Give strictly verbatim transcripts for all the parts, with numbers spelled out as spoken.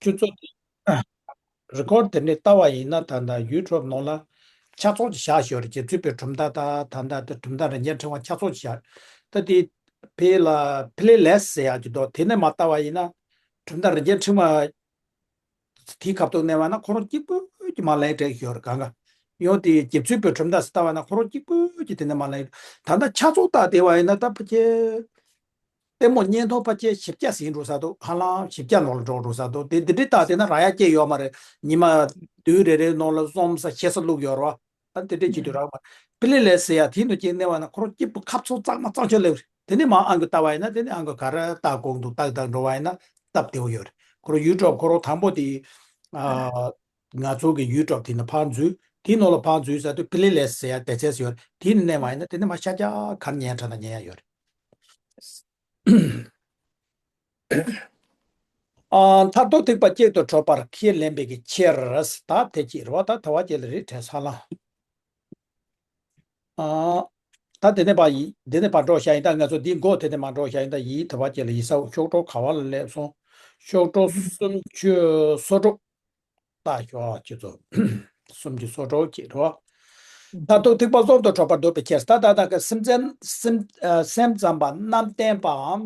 ཁྱོད་ཚོ་རི་ཀོར་དེ་འདྲ་ལྟ་བ་ཡིན་ན། ད་ལྟ་ཡུ་ཊུབ་ནང་ལ་ཆ་ཚང་ཅིག་བཞག་ཡོད་རེད། རྗེ་བཙུན་པའི་གྲུབ་མཐའ་དང་། ད་ལྟ་དེ་གྲུབ་མཐའ་རིན་ཆེན་ཕྲེང་བ་ཆ་ཚང་ཅིག་བཞག་ད་དེ་ཕི་ལ་ཕི་ལེ་ལེ་སི་ཟེར་ཡག་ཅིག་འདུག་དེ་ནས་མར་ལྟ་བ་ཡིན་ན། གྲུབ་མཐའ་རིན་ཆེན་ཕྲེང་བ་དེའི་ཁ་ཐུག་ནས་བ་ན་ཁོ་རང་གཅིག་པུ་གྱིས་མར་ལན་སྤྲད་ཡོད་རེད། གང་ག་ཡང་དེ་རྗེ་བཙུན་པའི་གྲུབ་མཐའ་ཟེར་ལྟ་བ་ན་ཁོ་རང་གཅིག་པུ་གྱིས་དེ་ནས་མར་ལན། ད་ལྟ་ཆ་ཚང་ལྟ་བསྡད་པ་ཡིན་ན། ད་ཕལ་ཆེར་ལྟད་མོ་བརྙན་ཐུང་ཕལ་ཆེར་བཞི་བརྒྱ་ཟིན་འགྲོ་ས་འདུག་ཧ་ལམ་བཞི་བརྒྱ་ནང་ལ་འགྲོ་འགྲོ་ས་འདུག་དེ་འདི་འདྲའི་ལྟ་བསྡད་ན་རག་ཡ་ཅིག་ཡོད་མ་རེད། ཉི་མ་དུས་རེ་རེའི་ནང་ལ་རྩོམ་ས་བཤད་ས་བླུགས་ཡོད་རེད་བ། ཨ་དེ་འདྲས་བྱེད་དུས་རག་མ། ཕི་ལེ་ལེ་སི་ཟེར་ཡག་དེའི་ནང་གཅིག་ནས་བ་ན་ཁོ་རང་གཅིག་པུ་ཁ་ཚང་གཙང་མ་གཙང་ཆོད་སླེབས་རེད། དེ་ནས་མར་ཨང་ཀི་བལྟ་བ་ཡིན་ན། དེ་ནས་ཨང་ཀི་ག་རེ་ལྟ་དགོས་འདུག་ཏག་ཏག་འགྲོ་བ་ཡིན་ན་སྟབས་བདེ་བོ་ཡོད་རེད། ཁོ་རང་ཡུ་ཊུབ་ཁོ་རང་དང་པོ་དེ། ཨ་ང་ཚོ་གི་ཡུ་ཊུབ་དེ་ནས་ཕར་འཛུལ། དེའི་ནང་ལ་ཕར་འཛུལ་ཟེར་དུས་ཕི་ལེ་ལེ་སི་ཟེར་ཡག་དེ་ཚད་ཡོད་རེད། དེའི་ནང་ནས་མར་ཡིན་ན་དེ་ནས་མར་ཤར་རྒྱག་ག་རེ་ཉན་འདོད་ན་ཉན་ཡག་ཡོད་རེད། ཨ་མཐར་ཐུག་ཐེག་པ་གཅིག་ཏུ་གྲུབ་པར་ཁས་ལེན་པའི་གི་ཕྱིར། ད་དེ་གཅིག་རེད་བ། ད་དལ་བ་བརྒྱད་ལ་རེད་དྲན་ས་ལ། ཨ་ད་དེ་ནས་ཕར་ཡིན། དེ་ནས་ཕར་འགྲོ་བཞག་ཡིན། ད་ང་ཚོ་འདིའི་མགོ་དེ་ནས་མར་འགྲོ་བཞག་ཡིན། ད་ཡིད་དལ་བ་བརྒྱད་ལ་ཡིད་ས་འོ། གཤོག་སྒྲོ་ག་བ་ལ་སླེབས་སོང་། གཤོག་སྒྲོ་སུམ་ཅུ་སོ་དྲུག་ལྟ་ཞོག་ཁྱེད་ཚོ། སུམ་ཅུ་སོ་དྲུག་ཅིག་རེད་བ། མཐར་ཐུག་ཐེག་པ་གསུམ་དུ་གྲུབ་པར་འདོད་པའི་ཕྱིར། ད་ད་ད་ག་སེམས་ཙམ་སེམས་ཨ་སེམས་ཙམ་པ་རྣམ་བརྟན་པའམ་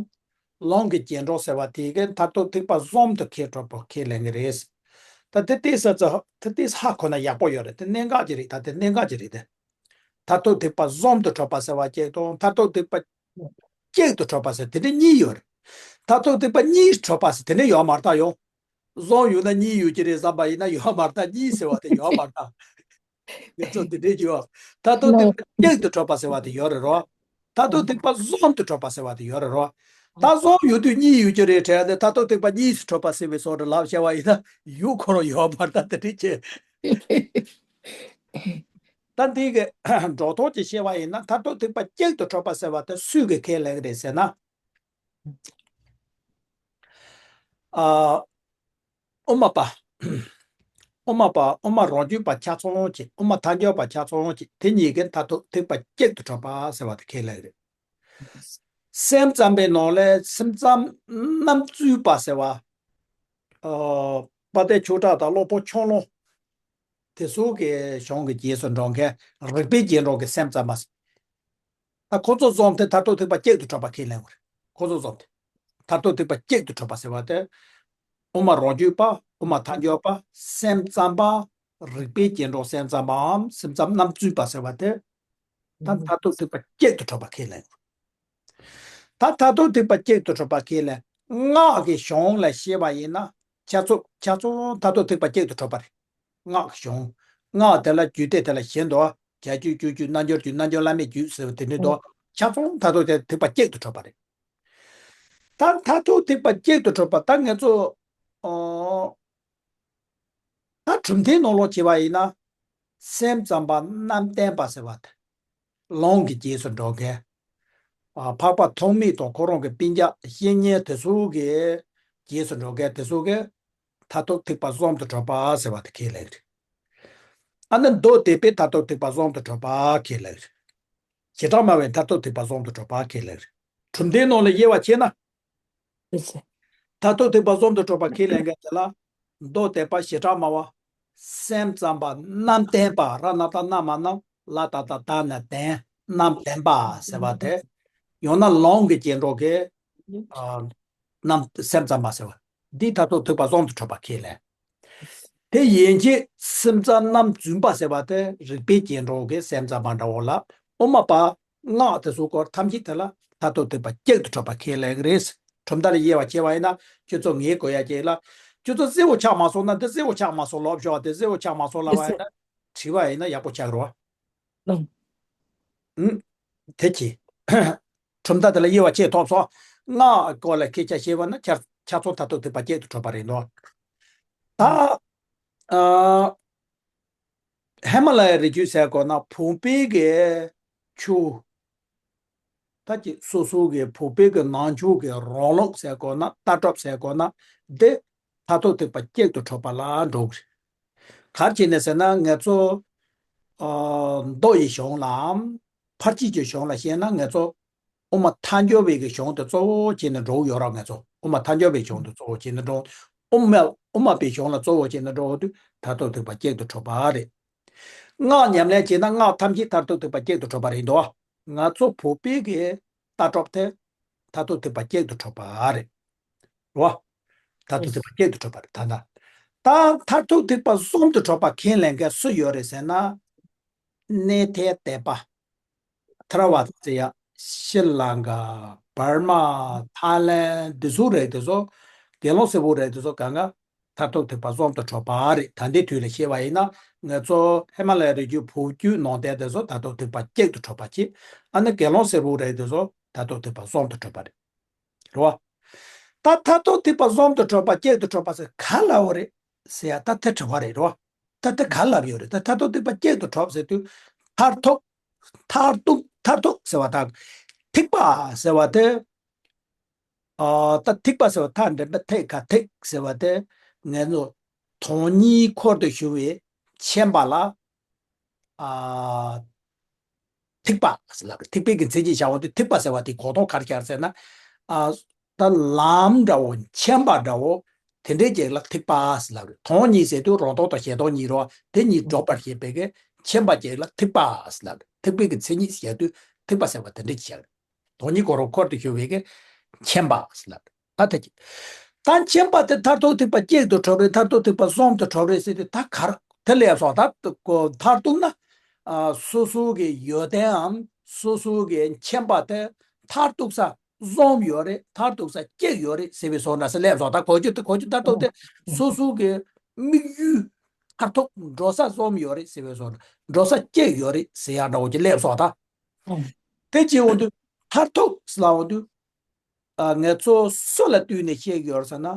ལོངས་སྐུའི་རྗེས་འགྲོ་ཟེར་བ་དེ་གི་མཐར་ཐུག་ཐེག་པ་གསུམ་དུ་ཁས་གྲུབ་པ་ཁས་ལེན་གི་རེད། ད་དེ་ཏོག་ཙམ་ད་དེ་ཧ་གོ་ན་ཡག་པོ་ཡོད་རེད། དེ་གནད་འགག་ཅིག་རེད། ད་དེ་གནད་འགག་ཅིག་རེད་དེ། མཐར་ཐུག་ཐེག་པ་གསུམ་དུ་གྲུབ་པ་ཟེར་བ་གཅིག་དང་། མཐར་ཐུག་ཐེག་པ་གཅིག་ཏུ་གྲུབ་པ་ཟེར་དེ་འདྲ་གཉིས་ཡོད་རེད། མཐར་ཐུག་ཐེག་པ་གཉིས་གྲུབ་པ་ཟེར་དེ་འདྲ་ཡོད་མ་རེད་ད། ཡོང་། གསུམ་ཡོད་ན་གཉིས་ཡོད་ཀྱི་རེད་བསམ་པ་ཡིན་ན་ཡོད་མ་རེད་ད། གཉིས་ཟེར་བ་དེ་ཡོད་མ་རེད་ད། ང་ཚོ་འདི་འདྲས་ཀྱི་ཡོད། མཐར་ཐུག་ཐེག་པ་གཅིག་ཏུ་གྲུབ་པ་ཟེར་བ་དེ་ཡོད་རེད་རོ། མཐར་ཐུག་ཐེག་པ་གསུམ་དུ་གྲུབ་པ་ཟེར་བ་དེ་ཡོད་རེད་རོ། ད་གསུམ་ཡོད་དུས་གཉིས་ཡོད་ཀྱི་རེད་དྲན་ཏེ། མཐར་ཐུག་ཐེག་པ་གཉིས་སུ་གྲུབ་པ་ཟེར་བའི་བཟོ་འདྲ་ལབ་བྱས་པ་ཡིན་ན་ཡོད་ཁོ་རང་ཡོད་མ་རེད་ད། དེ་འདྲས་བྱས། ད་འདི་གི་སྒྲོ་འདོགས་ཀྱིས་བཤད་པ་ཡིན་ན། མཐར་ཐུག་ཐེག་པ་གཅིག་ཏུ་གྲུབ་པ་ཟེར་བ་དེ་སུས་གི་ཁས་ལེན་གི་རེད་ཟེར་ན། ཨ། དབུ་མ་པ། དབུ་མ་པ། དབུ་མ་རང་རྒྱུད་པ་ཆ་ཚང་གཅིག་དབུ་མ་ཐལ་འགྱུར་བ་ཆ་ཚང་གཅིག་དེ་གཉིས་ཀྱིས་མཐར་ཐུག་ཐེག་པ་གཅིག་ཏུ་གྲུབ་པ་ཟེར་བ་དེ་ཁས་ལེན་གི་རེད། སེམས་ཙམ་པའི་ནང་ལས་སེམས་ཙམ་རྣམ་བཙུན་པ་ཟེར་བ། ཨ། དཔལ་ལྡན་ཆོས་གྲགས་དང་སློབ་དཔོན་ཆོས་ལོངས། དེ་ཚོ་གི་གཞུང་གི་རྗེས་སུ་འགྲོ་མཁན་རིགས་པའི་རྗེས་འགྲོ་གི་སེམས་ཙམ་པ། ད་ཁོ་ཚོ་ཚང་མ་དེ་མཐར་ཐུག་ཐེག་པ་གཅིག་ཏུ་གྲུབ་པ་ཁས་ལེན་དགོས་རེད། ཁོ་ཚོ་ཚང་མ་དེ་མཐར་ཐུག་ཐེག་པ་གཅིག་ཏུ་གྲུབ་པ་ཟེར་བ་དེ། དབུ་མ་རང་རྒྱུད་པ། དབུ་མ་ཐལ་འགྱུར་བ། སེམས་ཙམ་པ། རིགས་པའི་རྗེས་འགྲོ་སེམས་ཙམ་པའམ་སེམས་ཙམ་རྣམ་བཙུན་པ་ཟེར་བ་དེ། ད་མཐར་ཐུག་ཐེག་པ་གཅིག་ཏུ་གྲུབ་པ་ཁས་ལེན་དགོས། ད་མཐར་ཐུག་ཐེག་པ་གཅིག་ཏུ་གྲུབ་པ་ཁས་ལེན། སྔགས་ཀྱི་གཞུང་ལ་བཤད་པ་ཡིན་ན། ཆ་ཚང་ཆ་ཚང་མཐར་ཐུག་ཐེག་པ་གཅིག་ཏུ་གྲུབ་པ་རེད། སྔགས་ཀྱི་གཞུང་། སྔགས་དེ་ལ་རྒྱུད་སྡེ་དེ་ལ་བཞི་འདུག་བྱ་རྒྱུད་སྤྱོད་རྒྱུད་རྣལ་འབྱོར་རྒྱུད་རྣལ་འབྱོར་བླ་མེད་རྒྱུད་ཟེར་བ་དེ་འདྲ་འདུག་ཆ་ཚང་མཐར་ཐུག་དེ་ཐེག་པ་གཅིག་ཏུ་གྲུབ་པ་རེད། ད་མཐར་ཐུག་ཐེག་པ་གཅིག་ཏུ་གྲུབ་པ་ད་ང་ཚོ། ཨོ། ད་གྲུབ་མཐའི་ནང་ལོགས་བྱས་པ་ཡིན་ན། སེམས་ཙམ་པ་རྣམ་བརྟན་པ་ཟེར་བ་དེ། ལོངས་སྐུའི་རྗེས་སུ་འགྲོ་མཁན། ཨ། འཕགས་པ་ཐོགས་མེད་དང་ཁོ་རང་གི་སྤུན་ཀྱག་བཤེས་གཉེན་དེ་ཚོ་གི་རྗེས་སུ་འགྲོ་མཁན་དེ་ཚོ་གིས་མཐར་ཐུག་ཐེག་པ་གསུམ་དུ་གྲུབ་པ་ཟེར་བ་དེ་ཁས་ལེན་གི་རེད། ཨ་ནི་མདོ་སྡེ་པས་མཐར་ཐུག་ཐེག་པ་གསུམ་དུ་གྲུབ་པ་ཁས་ལེན་གི་རེད། བྱེ་བྲག་སྨྲ་བས་མཐར་ཐུག་ཐེག་པ་གསུམ་དུ་གྲུབ་པ་ཁས་ལེན་གི་རེད། གྲུབ་མཐའི་ནང་ལ་དབྱེ་བ་ཕྱེ་ན། མཐར་ཐུག་ཐེག་པ་གསུམ་དུ་གྲུབ་པ་ཁས་ལེན་མཁན་དེ་ལ། མདོ་སྡེ་པ་བྱེ་བྲག་སྨྲ་བ། སེམས་ཙམ་པ་རྣམ་བརྟན་པ། ར་ན་བཏགས་རྣ་མ་རྣམས། ལ་ད་བཏགས་ལྡ་ན་ལྡན། རྣམ་བརྟན་པ་ཟེར་བ་དེ། ཡང་ན་ལོངས་སྐུའི་རྗེས་འགྲོ་གི། ཨ། རྣམ་སེམས་ཙམ་པ་ཟེར་བ། འདི་མཐར་ཐུག་ཐེག་པ་གསུམ་དུ་གྲུབ་པ་ཁས་ལེན། དེ་ཡན་ཆད་སེམས་ཙམ་རྣམ་བཙུན་པ་ཟེར་བ་དེ་རིགས་པའི་རྗེས་འགྲོ་གི་སེམས་ཙམ་པ་འདྲ་བོ་ལ། དབུ་མ་པ། སྔགས་དེ་ཚོ་སྐོར་ཐམས་ཅད་དེ་ལ་མཐར་ཐུག་ཐེག་པ་གཅིག་ཏུ་གྲུབ་པ་ཁས་ལེན་གྱི་རེད། གྲུབ་མཐའ་ལ་དབྱེ་བ་ཕྱེ་བ་ཡིན་ན། ཁྱོད་ཚོ་ངས་གོ་ཡ་ཅིག་ལ། ཁྱོད་ཚོ་གསལ་བོ་ཆགས་མ་སོང་ན། འདི་གསལ་བོ་ཆགས་མ་སོང་ལབ་ཤོག་དེ་གསལ་བོ་ཆགས་མ་སོང་ལབ་པ་ཡིན་ན། དྲི་བ་ཡིན་ན་ཡག་པོ་ཆགས་རོགས། ཨང་། དེ་གྱིས། གྲུབ་མཐའ་དེ་ལ་དབྱེ་བ་ཕྱེ་ཐུབ་སོང་། སྔགས་སྐོར་ལ་སྐད་ཆ་བཤད་པ་ན་ཆ་ཆ་ཚང་མཐར་ཐུག་ཐེག་པ་གཅིག་ཏུ་གྲུབ་པ་རེད་འདུག་ད། ཨ། ཧི་མ་ལ་ཡའི་རི་རྒྱུད་ཟེར་དགོས་ན་བོད་པའི་གི་ཆོས། ད་ཅིག་སོ་སོ་གི་བོད་པའི་གི་ནང་ཆོས་ཀྱི་རང་ལུགས་ཟེར་དགོས་ན། ལྟ་གྲུབ་ཟེར་དགོས་ན། འདི་མཐར་ཐུག་ཐེག་པ་གཅིག་ཏུ་གྲུབ་པ་ལ་འགྲོ་གི་རེད། ག་རེ་བྱས་ནས་ཟེར་ན། ང་ཚོ། ཨ། མདོ་ཡི་གཞུང་ལའམ་ཕར་ཕྱིན་གྱི་གཞུང་ལ་བཤད་ན། ང་ཚོ་དབུ་མ་ཐལ་འགྱུར་བའི་གི་གཞུང་དེ་གཙོ་བོ་བྱས་ནས་འགྲོ་གི་ཡོད་རེད། ང་ཚོ་དབུ་མ་ཐལ་འགྱུར་བའི་གཞུང་དེ་གཙོ་བོ་བྱས་ནས་འགྲོ། དབུ་མ། དབུ་མ་པའི་གཞུང་ལ་གཙོ་བོ་བྱས་ནས་འགྲོ་འོང་དུས་མཐར་ཐུག་ཐེག་པ་གཅིག་ཏུ་གྲུབ་པ་རེད། སྔགས་ཉམས་ལེན་བྱས་ན་སྔགས་ཐམས་ཅད་མཐར་ཐུག་ཐེག་པ་གཅིག་ཏུ་གྲུབ་པ་རེད་འདུག་ང་ཚོ་བོད་པའི་གི་ལྟ་གྲུབ་དེ་མཐར་ཐུག་ཐེག་པ་གཅིག་ཏུ་གྲུབ་པ་རེད། རོ། མཐར་ཐུག་ཐེག་པ་གཅིག་ཏུ་གྲུབ་པ་རེད་ད་ལྟ། ད་མཐར་ཐུག་ཐེག་པ་གསུམ་དུ་གྲུབ་པ་ཁས་ལེན་མཁན་སུ་ཡོད་རེད་ཟེར་ན། གནས་ཐེག་དད་པ། ཐར་བ་ཙེ་ཡ། ཤྲི་ལང་ཀ། འབར་མ། ཐའི་ལེན། འདི་ཚོ་རེད་དེ་ཚོ། དགེ་སློང་སེར་པོ་རེད་དེ་ཚོ་གང་ག་མཐར་ཐུག་ཐེག་པ་གསུམ་དུ་གྲུབ་པ་རེད། ད་ལྟའི་དུས་ལ་བཤད་པ་ཡིན་ན་ང་ཚོ་ཧི་མ་ལ་ཡའི་རི་རྒྱུད་བོད་བརྒྱུད་ནང་བསྟན་དེ་ཚོ་མཐར་ཐུག་ཐེག་པ་གཅིག་ཏུ་གྲུབ་པ་བྱས། ཨ་ནི་དགེ་སློང་སེར་པོ་རེད་དེ་ཚོ་མཐར་ཐུག་ཐེག་པ་གསུམ་དུ་གྲུབ་པ་རེད། རེད་བ། ད་མཐར་ཐུག་ཐེག་པ་གསུམ་དུ་གྲུབ་པ་གཅིག་ཏུ་གྲུབ་པ་ཟེར་ག་ལ་བ་རེད་ཟེར་ཡ་ད་དེ་དྲི་བ་རེད་རོ། ད་དེ་ག་ལབ་ཡོད་རེད། ད་མཐར་ཐུག་ཐེག་པ་གཅིག་ཏུ་གྲུབ་ཟེར་དུས། མཐར་ཐུག་མཐར་ཐུག་མཐར་ཐུག་ཟེར་བ་དང་། ཐེག་པ་ཟེར་བ་དེ། ཨ་ད་ཐེག་པ་ཟེར་བ་ཐ་འགྲེང་བུ་ཐེ་ག་ཐེག་ཟེར་བ་དེ། ངས་ནོ། དོན་གཉིས་འཁོར་དུ་ཞུགས་པའི་མཁྱེན་པ་ལ། ཨ། ཐེག་པ་ཟེར་ལབ་རེད། ཐེག་པའི་གི་མཚན་ཉིད་བྱ་བ་དེ་ཐེག་པ་ཟེར་བ་དེ་གོ་དོན་ག་རེ་བྱ་ཟེར་ན། ཨ། ད་ལམ་འདྲ་བོ་མཁྱེན་པ་འདྲ་བོ། དེ་འདྲའི་རྒྱུད་ལ་ཐེག་པ་ཟེར་ལབ་རེད། དོན་གཉིས་ཟེར་དུས་རང་སྟོང་དང་གཞན་སྟོང་གཉིས་རོ། དེ་གཉིས་སྒྲོག་པར་བྱེད་པའི་གི་མཁྱེན་པ་རྒྱུད་ལ་ཐེག་པ་ཟེར་ལབ་རེད། ཐེག་པའི་གི་མཚན་ཉིད་ཟེར་དུས་ཐེག་པ་ཟེར་བ་དེ་འདྲའི་བྱ་རེད། དོན་གཉིས་གོ་རུ་འཁོར་དུ་ཞུགས་པའི་གི་མཁྱེན་པ་ཟེར་ལབ་རེད། ད་དེ་ཅི། ད་མཁྱེན་པ་དེ་མཐར་ཐུག་ཐེག་པ་གཅིག་ཏུ་གྲུབ་རེད། མཐར་ཐུག་ཐེག་པ་གསུམ་དུ་གྲུབ་རེད་ཟེར་དུས་ད་གར་དེ་ལས་སོང་ད་གོ་མཐར་ཐུག་ན། ཨ། སོ་སོ་གི་ཡོན་ཏན་འམ་སོ་སོ་གི་མཁྱེན་པ་དེ་མཐར་ཐུག་ས་གསུམ་ཡོད་རེད། མཐར་ཐུག་ས་གཅིག་ཡོད་རེད་ཟེར་བའི་སོང་ན་ཟེར་ལས་སོང་ད་གོ་རྒྱུ་དེ་གོ་རྒྱུ་མཐར་ཐུག་དེ་སོ་སོ་གི་དམིགས་ཡུལ་མཐར་ཐུག་འགྲོ་ས་གསུམ་ཡོད་རེད་ཟེར་བའི་སོང་ན་འགྲོ་ས་གཅིག་ཡོད་རེད་ཟེར་ཡ་འདྲ་བོ་ཅིག་ལས་སོང་ད། དེ་ཅི་འོང་དུས་མཐར་ཐུག་ཟེར་ལ་འོང་དུས། ཨ། ང་ཚོ་སུ་ལ་བསྟུན་ནས་བཤད་ཀྱི་ཡོད་རེད་ཟེར་ན།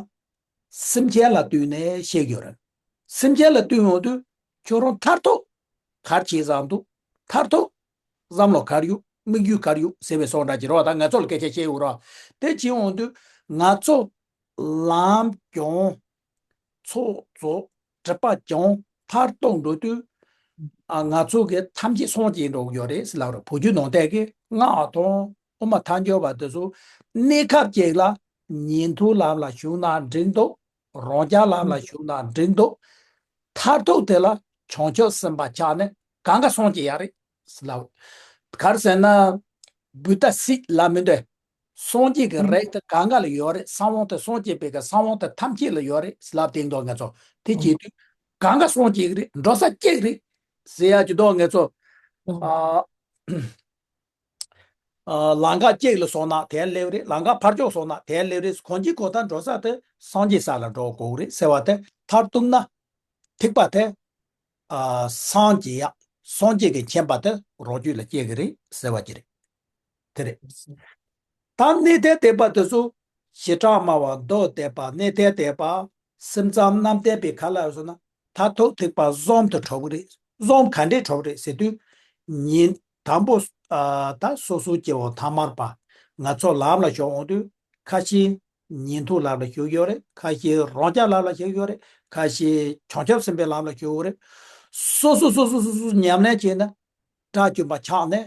སེམས་ཅན་ལ་བསྟུན་ནས་བཤད་ཀྱི་ཡོད་རེད། སེམས་ཅན་ལ་བསྟུན་འོང་དུས་ཁྱོད་རང་མཐར་ཐུག་ག་རེ་བྱེད་བསམ་འདུག་མཐར་ཐུག་བསམ་བློ་ག་རེ་ཡོད། དམིགས་ཡུལ་ག་རེ་ཡོད་ཟེར་བའི་སོང་འདྲ་ཅིག་རེད་བ། ད་ང་ཚོ་ལ་སྐད་ཆ་བཤད་ཡོད་རེད་བ། དེ་བྱེད་འོང་དུས་ང་ཚོ་ལམ་སྦྱོང་། ཚོགས་རྫོགས། སྒྲིབ་པ་སྦྱོང་མཐར་གཏོང་འགྲོ་དུས། ཨ། ང་ཚོ་གི་ཐམས་ཅད་སངས་རྒྱས་འགྲོ་གི་ཡོད་རེད་ཟེར་ལབ་རེད། བོད་བརྒྱུད་ནང་བསྟན་གྱི་སྔགས་དང་དབུ་མ་ཐལ་འགྱུར་བ་དེ་ཚོ་གནས་སྐབས་ཅིག་ལ་ཉན་ཐོས་ལམ་ལ་ཞུགས་ན་འགྲིག་འདུག་རང་རྒྱལ་ལམ་ལ་ཞུགས་ན་འགྲིག་འདུག་མཐར་ཐུག་དེ་ལ་བྱང་ཆུབ་སེམས་དཔའ་ཆགས་ནས་གང་ག་སངས་རྒྱས་ཡ་རེད་ཟེར་ལབ། ག་རེ་ཟེར་ན། བུདྡྷ་སི་ལ་མི་འདོད། སངས་རྒྱས་ཀྱི་རིགས་དེ་གང་ག་ལ་ཡོད་རེད། གསང་བ་དེ་སངས་རྒྱས་པའི་གི་གསང་བ་དེ་ཐམས་ཅད་ལ་ཡོད་རེད་ཟེར་ལབ་སྟེང་དུ་ང་ཚོ་དེ་བྱེད་དུས་གང་ག་སངས་རྒྱས་ཀྱི་རེད། འགྲོ་ས་གཅིག་རེད་ཟེར་ཡ་ཅིག་འདུག་ང་ཚོ། ཨ། ཨ། ལམ་ཁ་གཅིག་ལ་སོང་ན་དེར་སླེབས་རེད། ལམ་ཁ་ཕར་ཕྱོགས་སོང་ན་དེར་སླེབས་རེད། གང་ཅི་གང་ལྟར་འགྲོ་ས་དེ་སངས་རྒྱས་ས་ལ་འགྲོ་དགོས་རེད་ཟེར་བ་དེ་མཐར་གཏུགས་ན། ཐེག་པ་དེ། ཨ། སངས་རྒྱས་ཡ། སངས་རྒྱས་ཀྱི་མཁྱེན་པ་དེ་རང་རྒྱུད་ལ་སྐྱེ་གི་རེད་ཟེར་བ་ཅིག་རེད། དེ་རེད། ད་གནས་ཐེག་དད་པ་དེ་ཚོ་བྱེ་བྲག་སྨྲ་བ་མདོ་སྡེ་པ་གནས་ཐེག་དད་པ་སེམས་ཙམ་རྣམ་བསྟན་པའི་ཁ་ལ་སོང་ན་མཐར་ཐུག་ཐེག་པ་གསུམ་དུ་གྲུབ་ཀྱི་རེད། གསུམ་ག་འདྲས་གྲུབ་རེད་ཟེར་དུས། ཉིན་དང་པོ། ཨ། ད་སོ་སོའི་སྐྱེ་བོ་ཐ་མལ་པ་ང་ཚོ་ལམ་ལ་ཞུགས་འོང་དུས་ཁ་ཤས་ཉན་ཐོས་ལམ་ལ་ཞུགས་ཡོད་རེད། ཁ་ཤས་རང་རྒྱལ་ལམ་ལ་ཞུགས་ཡོད་རེད། ཁ་ཤས་བྱང་ཆུབ་སེམས་དཔའི་ལམ་ལ་ཞུགས་ཡོད་རེད། སོ་སོ་སོ་སོ་སོ་སོ་ཉམས་ལེན་བྱས་ན་དགྲ་བཅོམ་པ་ཆགས་ནས།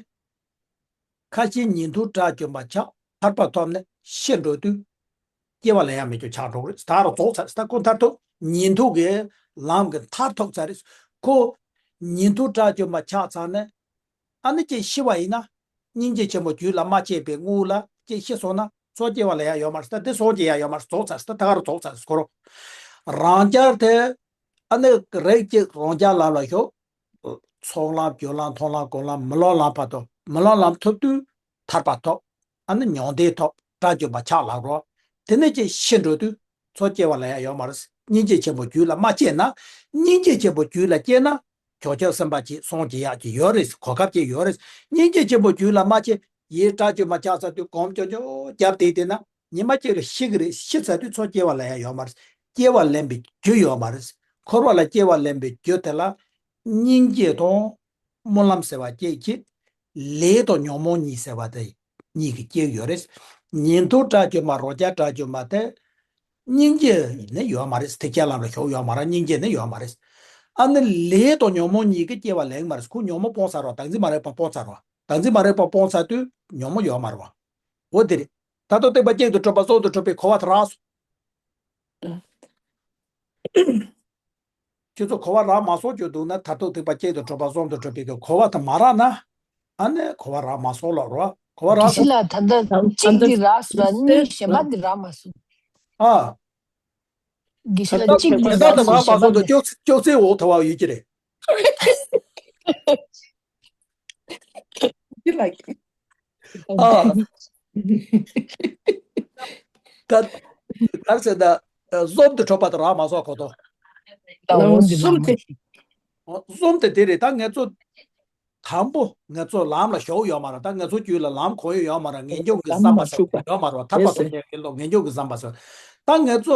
ཁ་ཤས་ཉན་ཐོས་དགྲ་བཅོམ་པ་ཆགས། ཐར་པ་ཐོབ་ནས་ཤི་འགྲོ་དུས། སྐྱེ་བ་ལེན་ཡ་མེད་རྒྱུ་ཆགས་འགྲོ་གི་རེད། ད་རུ་རྫོགས་ཚར། ད་ཁོ་མཐར་ཐུག་ཉན་ཐོས་ཀྱི་ལམ་གྱི་མཐར་ཐུག་ཚར་རེད། ཁོ་ཉན་ཐོས་དགྲ་བཅོམ་པ་ཆགས་ཚར་ནས། ཨ་ནི་ཅིག་ཤི་བ་ཡིན་ན། སྙིང་རྗེ་ཆེན་པོ་རྒྱུད་ལ་མ་སྐྱེས་པའི་དངོས་ལ་ཅིག་ཤི་སོང་ན་ཚུར་སྐྱེ་བ་ལེན་ཡ་ཡོད་མ་རེད། ད་དེ་སངས་རྒྱས་ཡ་ཡོད་མ་རེད། རྫོགས་ཚར། ད་ད་ག་རུ་རྫོགས་ཚར་ཁོ་རང་། རང་རྒྱལ་དེ། ཨ་ནི་རིགས་གཅིག་རང་རྒྱལ་ལམ་ལ་ཞུགས། ཚོགས་ལམ་རྒྱུ་ལམ་མཐོང་ལམ་སྒོམ་ལམ་མི་སློབ་ལམ་བར་དུ་མི་སློབ་ལམ་ཐོབ་དུས་ཐར་པ་ཐོབ། ཨ་ནི་མྱང་འདས་ཐོབ། དགྲ་བཅོམ་པ་ཆགས་ལབ་རོགས། དེ་ནས་ཅིག་ཤི་འགྲོ་དུས་ཚུར་སྐྱེ་བ་ལེན་ཡ་ཡོད་མ་རེད། སྙིང་རྗེ་ཆེན་པོ་རྒྱུད་ལ་མ་སྐྱེས་ན། སྙིང་རྗེ་ཆེན་པོ་རྒྱུད་ལ་སྐྱེས་ན། བྱང་ཆུབ་སེམས་དཔའ་ཅིག་སངས་རྒྱས་ཡག་ཅིག་ཡོད་རེད། གོ་སྐབས་ཅིག་ཡོད་རེད། སྙིང་རྗེ་ཆེན་པོ་རྒྱུད་ལ་མ་སྐྱེས། ཡིད་དགྲ་བཅོམ་པ་ཆགས་ཚར་དུས་གོམ་ཅོ་ཅོ་རྒྱབ་བསྡད་བསྡད་ན་ཉི་མ་གཅིག་ལ་ཤི་གི་རེད། ཤི་ཚར་དུས་ཚུར་སྐྱེ་བ་ལེན་ཡ་ཡོད་མ་རེད། སྐྱེ་བ་ལེན་པའི་རྒྱུ་ཡོད་མ་རེད། འཁོར་བ་ལ་སྐྱེ་བ་ལེན་པའི་རྒྱུ་དེ་ལ་སྙིང་རྗེ་དང་སྨོན་ལམ་ཟེར་བ་གཅིག་གིས། ལས་དང་ཉོན་མོངས་གཉིས་ཟེར་བ་དེ་གཉིས་ཀྱིས་སྐྱེ་གི་ཡོད་རེད། ཉན་ཐོས་དགྲ་བཅོམ་པ་རང་རྒྱལ་དགྲ་བཅོམ་པ་དེ། སྙིང་རྗེ་ནི་ཡོད་མ་རེད། ཐེག་ཆེན་ལམ་ལ་ཞུགས་ཡོད་མ་རེད། སྙིང་རྗེ་ནི་ཡོད་མ་རེད། ཨ་ནི་ལས་དང་ཉོན་མོངས་གཉིས་ཀྱིས་སྐྱེ་བ་ལེན་མ་རེད། ཁོ་ཉོན་མོངས་སྤོང་ཚར་བ། བདག་འཛིན་མ་རིག་པ་སྤོང་ཚར་བ། བདག་འཛིན་མ་རིག་པ་སྤོང་ཚར་དུས་ཉོན་མོངས་ཡོད་མ་རེད་བ། འོ་དེ་རེད། མཐར་ཐུག་ཐེག་པ་གཅིག་ཏུ་གྲུབ་པ་གསུམ་དུ་གྲུབ་པའི་གོ་བ་དེ་རག་སོང་། ཁྱེད་ཚོ་གོ་བ་རག་མ་སོང་རྒྱུ་འདུག་ན། མཐར་ཐུག་ཐེག་པ་གཅིག་ཏུ་གྲུབ་པ་གསུམ་དུ་གྲུབ་པའི་གི་གོ་བ་དེ་མ་རག་ན། ཨ་ནི་གོ་བ་རག་མ་སོང་ལབ་རོགས། གོ་བ་རག་དགེ་བཤེས་སོང་། ལགས། ད་ལྟ་གཅིག་འདི་རག་སོང་ལ། གཉིས་གཞན་པ་འདི་རག་མ་སོང་། ཨ། དགེ་བཤེས་ལགས། གཅིག་འདི་དེ་ལྟར་རག་དུ་མ་སོང་ན་ད་ཅོག་ཙེ་ཅོག་ཙེའི་འོག་ཐོ་བ་ཡོད་ཀྱི་རེད། འདི་ལ། ཨ། ད་ག་རེ་ཟེར་ན། གསུམ་དུ་གྲུབ་པ་དེ་རག་མ་སོང་གོ་ཐོ། ལའོ་འདི་གསུམ་ལ་དེ། གསུམ་དེ་དེ་རེད། ད་ང་ཚོ་དང་པོ་ང་ཚོ་ལམ་ལ་ཞུགས་ཡོད་མ་རེད། ད་ང་ཚོ་རྒྱུད་ལ་ལམ་གོ་ཡོད་ཡོད་མ་རེད། ངེས་འབྱུང་གི་བསམ་པ་ཞུགས་ཡོད་མ་རེད། ཐར་པ་ཐོབ་མཁན་གྱི་ལོ་ངེས་འབྱུང་གི་བསམ་པ་ཞུགས། ད་ང་ཚོ་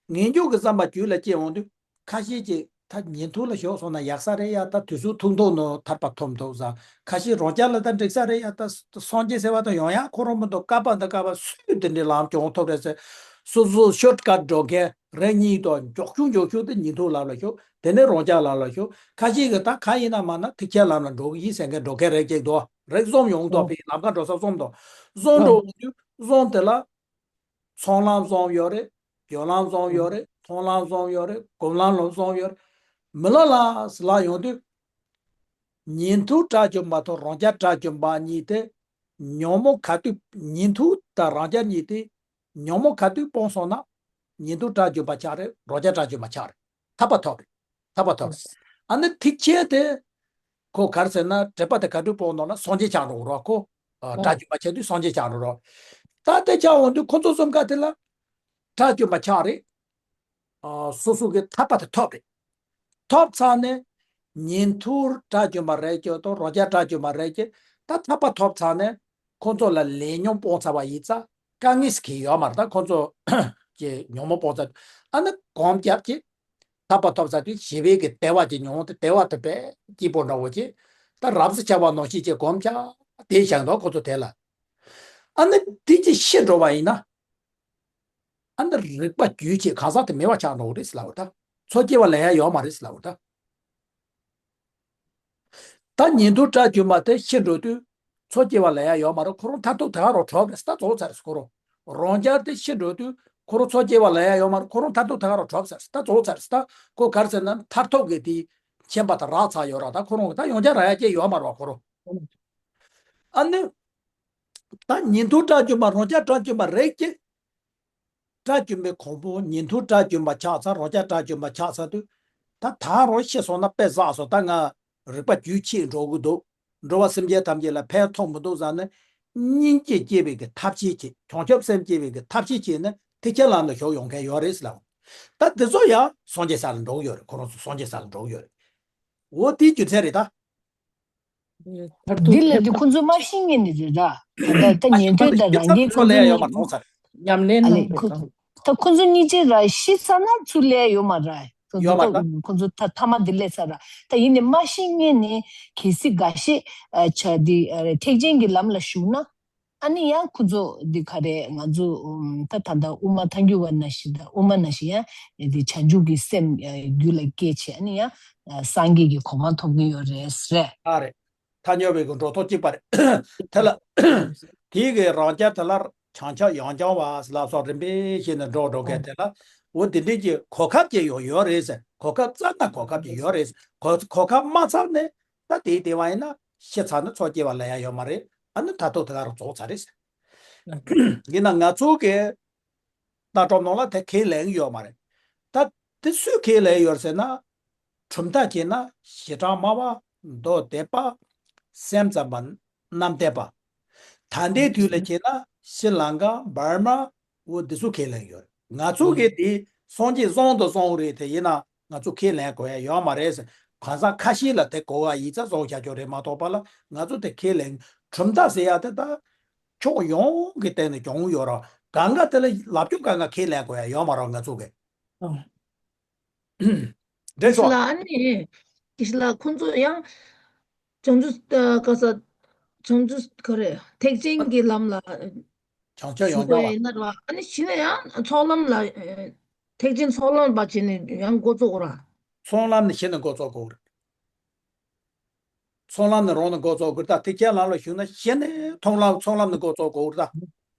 ངེས་འབྱུང་གི་བསམ་པ་རྒྱུད་ལ་སྐྱེ་འོང་དུས། ཁ་ཤས་ཀྱིས་ད་ཉིན་ཐོ་ལ་ཞུགས་སོང་ན་ཡག་ས་རེད་ཡ། ད་དུས་ཚོད་ཐུང་ཐུང་ནང་ཐར་པ་ཐོབ་འདུག་ཟེར། ཁ་ཤས་རང་རྒྱལ་ལ་ད་འགྲིག་ས་རེད་ཡ། ད་སངས་རྒྱས་ཟེར་བ་ད་ཡོང་ཡ་ཁོ་རང་མི་འདུག་བསྐལ་པ་འདི་བསྐལ་པ་སུས་དེ་འདྲའི་ལམ་སྐྱོང་ཐུབ་རེད་ཟེར། སོ་སོ་ཤོཊ་ཀཊ་འགྲོ་མཁན་རེ་གཉིས་དང་མགྱོགས་ཤོས་མགྱོགས་ཤོས་དེ་ཉིན་ཐོ་ལམ་ལ་ཞུགས། དེ་ནས་རང་རྒྱལ་ལམ་ལ་ཞུགས། ཁ་ཤས་ཀྱིས་ད་གང་ཡིན་ན་མ་ན་ཐེག་ཆེན་ལམ་ལ་འགྲོ་གི་ཡིན་ཟེར་མཁན་འགྲོ་མཁན་རེ་གཅིག་འདུག་རེ་གསུམ་ཡོང་འདུག་ཨ། ཕ་གིའི་ལམ་ཁ་འགྲོ་ས་གསུམ་འདུག་གསུམ་འགྲོ་འོང་དུས་གསུམ་དེ་ལ། ཚོང་ལམ་གསུམ་ཡོད་རེད། བརྒྱུད་ལམ་གསུམ་ཡོད་རེད། མཐོང་ལམ་གསུམ་ཡོད་རེད། སྒོམ་ལམ་ལམ་གསུམ་ཡོད་རེད། མི་ལ་ལ་ལ་ཡོང་དུས། ཉན་ཐོས་དགྲ་བཅོམ་པ་དང་རང་རྒྱལ་དགྲ་བཅོམ་པ་གཉིས་དེ། ཉོན་མོངས་ག་དུས་ཉན་ཐོས་དང་རང་རྒྱལ་གཉིས་དེ། ཉོན་མོངས་ག་དུས་སྤངས་སོང་ན། ཉན་ཐོས་དགྲ་བཅོམ་པ་ཆགས་རེད། རང་རྒྱལ་དགྲ་བཅོམ་པ་ཆགས་རེད། ཐར་པ་ཐོབ་རེད། ཐར་པ་ཐོབ་རེད། ཨ་ནི་ཐེག་ཆེན་དེ། ཁོ་ག་རེ་ཟེར་ན་དྲེགས་པ་དེ་ག་དུས་སྤོང་ནོ་ན་སངས་རྒྱས་ཆགས་འགྲོ་རོགས་ཁོ། ཨ། དགྲ་བཅོམ་པ་ཆགས་དུས་སངས་རྒྱས་ཆགས་འགྲོ་རོགས། ད་དེ་ཆགས་འོང་དུས་ཁོ་ཚོ་གསུམ་ཀ་དེ་ལ། དགྲ་བཅོམ་པ་ཆགས་རེད། ཨ། སོ་སོ་གི་ཐར་པ་དེ་ཐོབ་རེད། ཐོབ་ཚར་ནས། ཉན་ཐོས་དགྲ་བཅོམ་པ་རེད་ཀྱི་དང་རང་རྒྱལ་དགྲ་བཅོམ་པ་རེད་ཀྱི། ད་ཐར་པ་ཐོབ་ཚར་ནས། ཁོ་ཚོ་ལ་ལས་ཉོན་སྤོང་ཚར་བ་ཡིན་ཙང་དཀའ་ངལ་ཞིག་གི་ཡོད་མ་རེད། ད་ཁོ་ཚོ་གི་ཉོན་མོངས་སྤོང་ཚར། ཨ་ནི་གོམས་བརྒྱབ་ཀྱི། ཐར་པ་ཐོབ་ཚར་དུས་ཞི་བའི་གི་བདེ་བ་གི་ཉོན་མོངས་དེ་བདེ་བ་དེ་དཔེ་སྐྱིད་པོ་འདྲ་བོ་ཅིག་ད་རབ་ཏུ་ཆགས་པ་ནང་བཞིན་གྱི་གོམས་བརྒྱབ་བསྡད་བཞག་འདུག་ཁོ་ཚོ་དེ་ལ། ཨ་ནི་དེ་ཅིག་ཤི་འགྲོ་བ་ཡིན་ན། ཨ་ནི་རིག་པ་རྒྱུད་ཀྱི་གང་ཟག་དེ་མེད་པ་ཆགས་འགྲོ་གི་རེད་ཟེར་ལབ་པ་ད། འཚོ་སྐྱེ་བ་ལེན་ཡ་ཡོད་མ་རེད་ཟེར་ལབ་པ་ད། ད་ཉན་ཐོས་དགྲ་བཅོམ་པ་དེ་ཤི་འགྲོ་དུས། འཚོ་སྐྱེ་བ་ལེན་ཡ་ཡོད་མ་རེད། ཁོ་རང་མཐར་ཐུག་དེ་ག་རང་གྲུབ་རེད་ཟེར། ད་རྫོགས་ཚར་རེད་ཁོ་རང་། རང་རྒྱལ་དེ་ཤི་འགྲོ་དུས་ཁོ་རང་འཚོ་སྐྱེ་བ་ལེན་ཡ་ཡོད་མ་རེད། ཁོ་རང་མཐར་ཐུག་དེ་ག་རང་གྲུབ་ཚར་རེད། ད་རྫོགས་ཚར་རེད། ད་ཁོ་ག་རེ་ཟེར་ན་མཐར་ཐུག་གི་དེ་མཁྱེན་པ་དེ་རག་ཚར་ཡོད་ར། ད་ཁོ་རང་གི་ད་ཡང་བསྐྱར་རག་ཡ་ཅིག་ཡོད་མ་རེད་བ་ཁོ་རང་། ཨ་ནི། ད་ཉན་ཐོས་དགྲ་བཅོམ་པ་རང་རྒྱལ་དགྲ་བཅོམ་པ་རེད་ཀྱི། དགྲ་བཅོམ་པའི་གོང་བུ་ཉན་ཐོས་དགྲ་བཅོམ་པ་ཆགས་ཚར། རང་རྒྱལ་དགྲ་བཅོམ་པ་ཆགས་ཚར་དུས། ད་ད་རུང་ཤི་སོང་ན་དཔེ་བསགས་སོང་། ད་ང་རིག་པ་རྒྱུད་ཆད་འགྲོ་གི་འདུག་འགྲོ་བ་སེམས་ཅན་ཐམས་ཅད་ལ་ཕན་ཐོགས་མི་འདུག་བསམ་ནས། སྙིང་རྗེ་སྐྱེ་བའི་གི་ཐབས་ཤེས་བྱེད། བྱང་ཆུབ་སེམས་སྐྱེ་བའི་གི་ཐབས་ཤེས་བྱས་ནས་ཐེག་ཆེན་ལམ་ལ་ཞུགས་ཡོང་མཁན་ཡོད་རེད་ཟེར་ལབ། ད་འདི་ཚོ་ཡང་སངས་རྒྱས་ས་ལ་འགྲོ་གི་ཡོད་རེད། ཁོ་རང་ཚོ་སངས་རྒྱས་ས་ལ་འགྲོ་གི་ཡོད་རེད། འོ་དེའི་རྒྱུ་མཚན་རེད་ད། མཐར་ཐུག་འདི་ལ་ཕེབས་འདི་ཁོ་ཚོ་མ་ཤི་ངེས་ནི་རེད་ར། ད་ད་ཉན་ཐོས་དང་རང་རྒྱལ་ཁོ་ཚོ་ལ་ཡ་ཡོད་མ་མཐོང་ཚར། ཉམས་ལེན་ཨ་ནི་གནང་ཁོ་དགོས་ད། ཁོ་ཚོ་གཉིས་ཆ་ར་ཤི་ཚར་ན་ཚུར་ལ་ཡ་ཡོད་མ་ར། ཁོ་ཚོ་ཡོད་མ་ད་ར། ཁོ་ཚོ་ད་ཐ་མ་འདི་ལས་ཚར་ར། ད་ཡིན་ནི་མ་ཤི་ངེས་ནི་གལ་སྲིད་འགའ་ཤས་ཨ་ཆ་འདི་ཨ་ཐེག་ཆེན་གྱི་ལམ་ལ་ཞུགས་ན། ཨ་ནི་ཡང་ཁོ་ཚོ་འདི་ག་རེ་ང་ཚོ་ཨུམ་ད་ད་ལྟ་དབུ་མ་ཐལ་འགྱུར་བ་ནང་བཞིན་ད་དབུ་མ་ནང་བཞིན་ཡང་འདི་བྱང་ཆུབ་ཀྱི་སེམས་ཨ་རྒྱུད་ལ་སྐྱེས་བྱས་ཨ་ནི་ཡང་ཨ་སངས་རྒྱས་ཀྱི་གོ་འཕང་ཐོབ་ཀྱི་ཡོད་རེད་ཟེར། ཨ་རེད། ཐལ་འགྱུར་བའི་གི་འགྲོ་ཐོག་གཅིག་པ་རེད། དེ་ལ་དེའི་གི་རང་རྒྱལ་དེ་ལ་བྱང་ཆུབ་ཡང་བསྐྱར་བ་ལ་སོགས་རིམ་པས་བྱས་ནས་འགྲོ་འགྲོ་མཁན་དེ་ལ་འོ་དེ་འདྲའི་གི་གོ་སྐབས་ཅིག་ཡོད་ཡོད་རེད་ཟེར། གོ་སྐབས་བཙལ་ན་གོ་སྐབས་ཅིག་ཡོད་རེད་ཟེར། གོ་གོ་སྐབས་མ་བཙལ་ནས། ད་དེའི་དེ་བ་ཡིན་ན་ཤི་ཚར་ན་འཚོ་སྐྱེ་བ་ལེན་ཡ་ཡོད་མ་རེད། ཨ་ནི་མཐར་ཐུག་དེ་ག་རང་རྫོགས་ཚར་རེད་ཟེར། ཡིན་ན་ང་ཚོ་གི་ལྟ་གྲུབ་ནང་ལ་དེ་ཁས་ལེན་ཡོད་མ་རེད། ད་དེ་སུས་ཁས་ལེན་ཡོད་ཟེར་ན། གྲུབ་མཐའ་བྱས་ན་ཞི་དྲག་སྨྲ་བ། མདོ་སྡེ་པ། སེམས་ཙམ་པ། རྣམ་བསྟན་པ། ད་ལྟའི་དུས་ལ་བྱས་ན་ཤྲི་ལང་ཀ་འབར་མ། འོ་འདི་ཚོ་ཁས་ལེན་ཡོད་རེད། ང་ཚོ་གི་དེ་སངས་རྒྱས་བཟང་དང་བཟང་རེད། དེ་ཡིན་ན་ང་ཚོ་ཁས་ལེན་དགོས་ཡ་ཡོད་མ་རེད་ཟེར། གང་ཟག་ཁ་ཤས་ལ་དེ་གོ་བ་ཡིན་ཙང་བཟང་བྱ་རྒྱུ་རེད་མ་གཏོགས་པ་ལ་ང་ཚོ་དེ་ཁས་ལེན། གྲུབ་མཐའ་ཟེར་ཡ་དེ་ད་ཕྱོགས་ཡོངས་ཀྱི་སྟེང་ནས་སྦྱོང་ཡོད་ར། གང་ག་དེ་ལ་ལབ་རྒྱུ་གང་ག་ཁས་ལེན་དགོས་ཡ་ཡོད་མ་རེད་ང་ཚོ་གི། རེད་སོ། ལ་ཨ་ནི། ཀི་ཤི་ལ་ཁོང་ཚོ་ཡང་། བྱང་ཆུབ་ཨ་ག་ས། བྱང་ཆུབ་ག་རེ་ཐེག་ཆེན་གྱི་ལམ་ལ། བྱང་ཆུབ་ཡང་ཞུགས་པ་ཡིན་ན་ར། ཨ་ནི་གཞི་ནས་ཡང་ཚོགས་ལམ་ལ། ཐེག་ཆེན་ཚོགས་ལམ་པ་བྱས་ནས་ཡང་འགོ་བཙུགས་ར། ཚོགས་ལམ་ནས་གཞི་ནས་འགོ་བཙུགས་དགོས་རེད། ཚོགས་ལམ་ནས་རང་ནས་འགོ་བཙུགས་དགོས་རེད་ད། ཐེག་ཆེན་ལམ་ལ་ཞུགས་ན་གཞི་ནས་མཐོང་ལམ་ཚོགས་ལམ་ནས་འགོ་བཙུགས་དགོས་རེད་ད།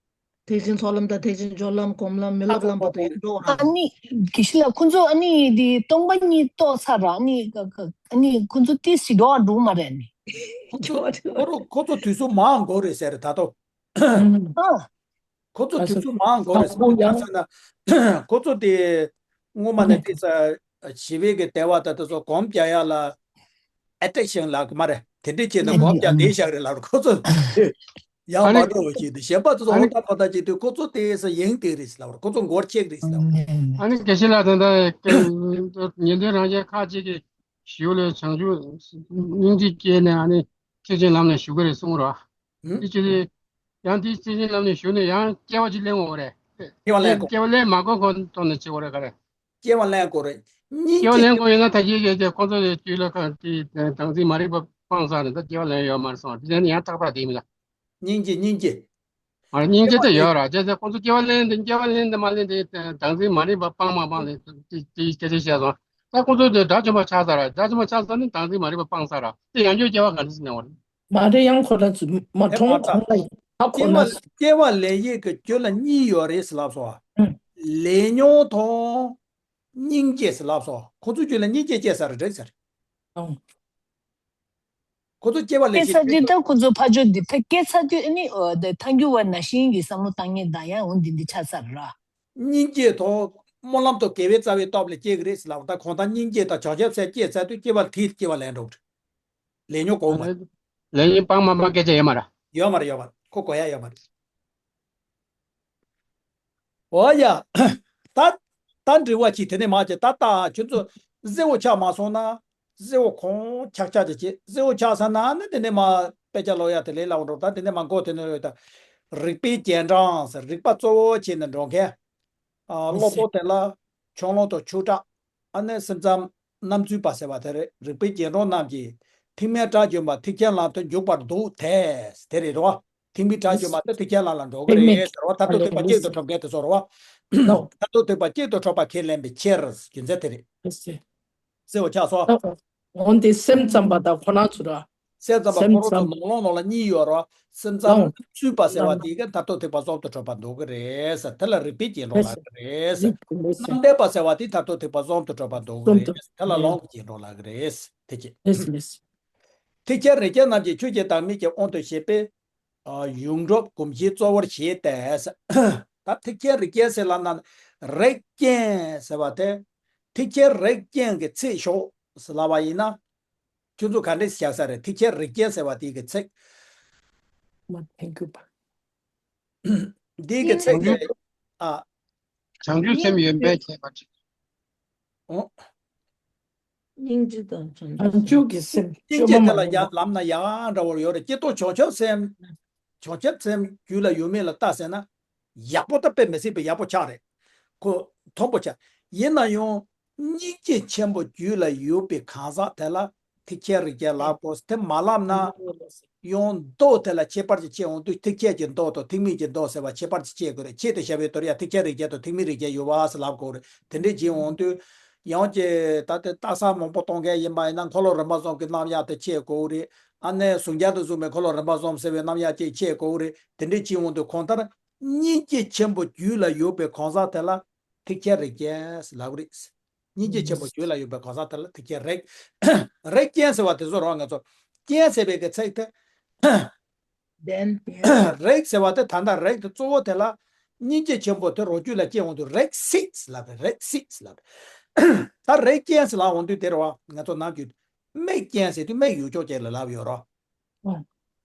ཐེག་ཆེན་ཚོགས་ལམ་དང་ཐེག་ཆེན་སྦྱོར་ལམ་སྒོམ་ལམ་མི་སློབ་ལམ་བར་དུ་ཡང་འགྲོ་ར། ཨ་ནི་དགེ་བཤེས་ལགས་ཁོང་ཚོ་ཨ་ནི་དེ་སྟོང་པ་ཉིད་རྟོགས་ཚར་ར། ཨ་ནི་ཨ་ནི་ཁོང་ཚོ་ཏིས་ཞིག་འགྲོ་བ་འགྲོ་མ་རེད་ནི། ཁོ་ཚོ་ཁོ་རོ་ཁོ་ཚོ་དུས་སུ་མང་དགོས་རེད་ཟེར་ད་དོ། ཨ། ཁོ་ཚོ་དུས་ཚོད་མང་དགོས་རེད་ཟེར་ཡང་ཟེར་ན། ཁོ་ཚོ་དེ་སྔོན་མ་ནས་དེ་ས་ཞི་བའི་གི་དེ་བ་ད་དེ་ཚོ་གོམ་རྒྱག་ཡ་ལ་ཨེ་ཊེན་ཤན་ལབ་གི་མ་རེད། དེ་འདྲས་བྱས་ནས་གོམ་རྒྱག་བསྡད་བཞག་རེད་ལབ་རེད། ཁོ་ཚོ་ཡང་ཨ་མ་ནི་འགྲོ་བ་ཅིག་དེ་གཞན་པ་དེ་ཚོ་ཨ་ཧོ་ནི་ད་ཕོ་ད་ཅིག་དུས་ཁོ་ཚོ་དེ་ས་ཡེངས་བསྡད་རེད་ལབ་རེད། ཁོ་ཚོ་མགོ་ཆེག་རེད་ལབ་རེད། ཨ་ནི་དགེ་བཤེས་ལགས་ད་ལྟ་ཉིན་དོན་རང་རྒྱལ་ཁག་ཅིག་གི་ཞུ་ལས་བྱང་ཆུབ་སྙིང་རྗེ་སྐྱེས་ནས་ཨ་ནི་ཐེག་ཆེན་ལམ་ནས་ཞུ་གི་རེད་གསུང་རོགས། ཨུ། དེ་ཅི་རེད། ཡང་དེའི་སྲིད་ཞིའི་ལམ་ནས་ཞུགས་ནས་ཡང་སྐྱེ་བ་ཅིག་ལེན་དགོས་རེད། སྐྱེ་བ་ལེན་དགོས། སྐྱེ་བ་ལེན་མ་དགོས་ཁོ་ཐོག་ནས་བྱེད་དགོས་རེད་ག་རེ། སྐྱེ་བ་ལེན་དགོས་རེད། སྙིང་སྐྱེ་བ་རྗེ་ལེན་དགོས་ཡིན་ན་ད་ཅི་ཡོད་ཀྱི་ཁོ་ཚོ་ཡི་རྒྱུད་ལ་ཁ་དེ་བདག་འཛིན་མ་རིག་པ་སྤངས་ཚར་ནས་ད་སྐྱེ་བ་ལེན་ཡོད་མ་རེད་སོང་དེ་ནས་ཡང་ཐག་པ་དེ་མི་ལ། སྙིང་རྗེ་སྙིང་རྗེ། ཨ་སྙིང་རྗེ་ད་ཡོད་ར་བྱས་ཙང་ཁོ་ཚོ་སྐྱེ་བ་ལེན་དེ་སྐྱེ་བ་ལེན་དེ་མ་ལེན་དེ་བདག་འཛིན་མ་རིག་པ་སྤངས་མ་སྤངས་དེ་དེ་སྐད་ཆ་བཤད་སོང་། ད་ཁོ་ཚོ་དེ་དགྲ་བཅོམ་པ་ཆགས་ཚར་ར་དགྲ་བཅོམ་པ་ཆགས་ཚར་ནས་བདག་འཛིན་མ་རིག་པ་སྤངས་ཚར་ར་དེ་ཡང་བསྐྱར་སྐྱེ་བ་ག་འདྲ་ཞིག་ལེན་དགོས་རེད། མ་རེད་ཡང་ཁོ་རང་ཚོ་མ་དེ་མ་གྲོངས་གོང་ལ་ཡིན་ད་ཁོ་སྐྱེ་བ་ན་སྐྱེ་བ་ལེན་ཡས་ཀྱི་རྒྱུ་ལ་གཉིས་ཡོད་རེད་ཟེར་ལབ་སོང་བ། ལས་ཉོན་དང་སྙིང་རྗེ་ཟེར་ལབ་སོང་བ། ཁོ་ཚོའི་རྒྱུད་ལ་སྙིང་རྗེ་སྐྱེས་ས་རེད་རེད་ཟེར། ཁོ་ཚོ་སྐྱེ་བ་ལེན་སྐྱེས་ས་ཡས་དུས་ད་ཁོ་ཚོ་ཕ་ཆོས་འདི་ཕ་སྐྱེས་ས་དུས་ཨ་ནི་ཨོ་ད་ཐང་རྒྱུ་བ་ན་ཤིང་གི་བསམ་བློ་བཏང་ངེས་ད་ཡང་འོ་འདི་འདི་ཆགས་ས་ར། སྙིང་རྗེ་དང་སྨོན་ལམ་དང་དགེ་བའི་རྩ་བའི་སྟོབས་ལ་སྐྱེ་གི་རེད་ཟེར་ལབ་ད་གང་ལྟར་སྙིང་རྗེ་དང་བྱང་ཆུབ་སེམས་སྐྱེས་ས་དུས་སྐྱེ་བ་དེའི་སྐྱེ་བ་ལེན་འགྲོ་གི་རེད། ལས་ཉོན་གོང་མ། ལས་ཉོན་སྤངས་མ་སྤངས་སྐད་ཆ་ཡོད་མ་རེད། ཡོད་མ་རེད་ཡོད་མ་རེད། ཁོ་གོ་ཡ་ཡོད་མ་རེད། འོ་ཡ། ད་ད་འདྲི་བ་ཅིག་དེ་ནས་མ་བྱེད་ད་ད་ཁྱོད་ཚོ་གཟེ་བོ་ཆགས་མ་སོང་ན་གཟེ་བོ་གང་ཆགས་ཆགས་ཅིག་བྱེད་གཟེ་བོ་ཆགས་ས་ན་ནི་དེ་ནས་མ་དཔེ་ཆ་ཀློག་ཡ་དེ་ལས་སླ་བོ་འགྲོ་ད་དེ་ནས་མ་མགོ་དེ་ནས་ཡོད་ད། རིག་པའི་རྒྱན་དྲངས་ཟེར་རིག་པ་གཙོ་བོ་བྱས་ནས་འགྲོ་མཁན། ཨ་སློབ་དཔོན་དེ་ལ་ཆུང་ལོང་དང་ཆུང་དྲགས། ཨ་ནི་སེམས་ཙམ་རྣམ་འཚུལ་པ་ཟེར་བ་དེ་རེད། རིག་པའི་རྒྱན་དྲངས་རྣམས་ཀྱིས་ཐེག་དམན་དགྲ་བཅོམ་པ་ཐེག་ཆེན་ལམ་དུ་འཇུག་པར་འདུག་སྟེ་དེ་རེད་རོ། ཐེག་དམན་དགྲ་བཅོམ་པ་དེ་ཐེག་ཆེན་ལམ་ལ་འགྲོ་གི་རེད་ཟེར་བ་མཐར་ཐུག་ཐེག་པ་གཅིག་ཏུ་གྲུབ་མཁན་དེ་ཚོ་རེད་བ། མཐར་ཐུག་ཐེག་པ་གཅིག་ཏུ་གྲུབ་པ་ཁས་ལེན་པའི་ཕྱིར་རྒྱུ་མཚན་དེ་རེད། ཟེར་བ་ཆགས་སོ། འོན་ཏེ་སེམས་ཙམ་པ་དང་ཁོ་རང་ཚོ་ར། སེམས་ཙམ་པ་སེམས་ཁོ་རང་ཚོ་ཙམ། ནང་ལོགས་ནང་ལ་གཉིས་ཡོད་ར། སེམས་ཙམ་ལ་ཚུད་པ་ཟེར་བ་དེ་ག་མཐར་ཐུག་ཐེག་པ་གསུམ་དུ་གྲུབ་པ་འདུག་གི་རེད་ཟེར། དེ་ལ་རིག་པའི་རྒྱན་དྲངས་ལབ་ཀྱི་རེད་ཟེར། རྣམ་འདྲེན་པ་ཟེར་བ་དེ་མཐར་ཐུག་ཐེག་པ་གསུམ་དུ་གྲུབ་པ་འདུག་གི་རེད། དེ་ལ་ལམ་གྱི་རྒྱན་དྲངས་ལབ་ཀྱི་རེད། དེ་ཅི། ཐེག་ཆེན་རིགས་ཅན་རྣམས་ཀྱིས་ཆོས་ཀྱི་བདག་མེད་ཀྱི་དབང་དུ་བྱས་པའི་ཡོངས་གྲུབ་སྒོམ་བྱེད་གཙོ་བོར་བྱས་ཏེ། ད་ཐེག་ཆེན་རིགས་ཅན་ཟེར་ལབ་ན་རིགས་ཅན་ཟེར་བ་དེ་ཐེག་ཆེན་རིགས་ཅན་གྱི་ཚིག་ཤོག་ཟེར་ལབ་པ་ཡིན་ན། ཁྱོད་ཚོ་ག་འདྲས་བཞག་ས་རེད། ཐེག་ཆེན་རིགས་ཅན་ཟེར་བ་དེ་གི་ཚིག་མ་ཐེན་གུ་པ། དེ་གི་ཚིག་དེ་ཨ། བྱང་ཆུབ་སེམས་ཡོད་མེད་ཁྱད་པར་ཅན། ཨོ། སྙིང་རྗེ་དང་བྱང་ཆུབ་སེམས། སྙིང་རྗེ་དེ་ལ་ཡང་ལམ་ན་ཡང་འདྲ་བོར་ཡོད་རེད། སྐྱེ་སྟོབས་བྱང་ཆུབ་སེམས། བྱང་ཆུབ་སེམས་རྒྱུད་ལ་ཡོད་མེད་ལ་ལྟ་ཟེར་ན། ཡག་པོ་ད་དཔེ་མི་སྲིད་པའི་ཡག་པོ་ཆགས་རེད། ཁོ་མཐོན་པོ་ཆགས། ཡིན་ན་ཡང་སྙིང་རྗེ་ཆེན་པོ་རྒྱུད་ལ་ཡོད་པའི་གང་ཟག་དེ་ལ་ཐེག་ཆེན་རིགས་ཅན་ལབ་དགོས། དེ་མ་ལབ་ན་ཡང་མདོ་དེ་ལ་ཁྱད་པར་ཅིག་ཕྱེ་འོང་དུས་ཐེག་ཆེན་གྱི་མདོ་དང་ཐེག་དམན་གྱི་མདོ་ཟེར་བ་ཁྱད་པར་ཅིག་ཕྱེ་དགོས་རེད། ཆེད་དུ་བྱ་བའི་དོན་ཡང་ཐེག་ཆེན་རིགས་ཅན་དང་ཐེག་དམན་རིགས་ཅན་ཡོད་པ་ཟེར་ལབ་དགོས་རེད། དེ་འདྲས་བྱེད་འོང་དུས་ཡང་ཅིག་ད་དེ་ལྟ་ས་མང་པོ་གཏོང་མཁན་ཡིན་པ་ཡིན་ན་འཁོར་ལོ་རིམ་པ་གསུམ་གྱི་རྣམ་གཞག་དེ་ཕྱེ་དགོས་རེད། ཨ་ནི་གཟུང་བྱ་དང་གཟུང་མེད་འཁོར་ལོ་རིམ་པ་གསུམ་ཟེར་བའི་རྣམ་གཞག་ཅིག་ཕྱེ་དགོས་རེད། དེ་འདྲས་བྱེད་འོང་དུས་གང་ལྟར་སྙིང་རྗེ་ཆེན་པོ་རྒྱུད་ལ་ཡོད་པའི་གང་ཟག་དེ་ལ་ཐེག་ཆེན་རིགས་ཅན་ཟེར་ལབ་རེད། སྙིང་རྗེ་ཆེན་པོ་རྒྱུད་ལ་ཡོད་པའི་གང་ཟག་དེ་ལ་ཐེག་ཆེན་རིགས། རིགས་ཅན་ཟེར་བ་དེ་ཚོ་རང་ང་ཚོ་ཅན་ཟེར་བའི་གི་ཚིག་དེ། ལྡན། རིགས་ཟེར་བ་དེ་ད་ལྟ་རིགས་དེ་གཙོ་བོ་དེ་ལ་སྙིང་རྗེ་ཆེན་པོ་དེ་རང་རྒྱུད་ལ་སྐྱེ་འོང་དུས་རིགས་སྲིད་ཟེར་ལབ་རེད། རིགས་སྲིད་ཟེར་ལབ་རེད། ད་རིགས་ཅན་ཟེར་ལབ་འོང་དུས་དེ་རེད་བ། ང་ཚོ་ནམ་རྒྱུན་མིག་ཅན་ཟེར་དུས་མིག་ཡོད་ཅོག་ཅིག་ལ་ལབ་ཡོད་རོ།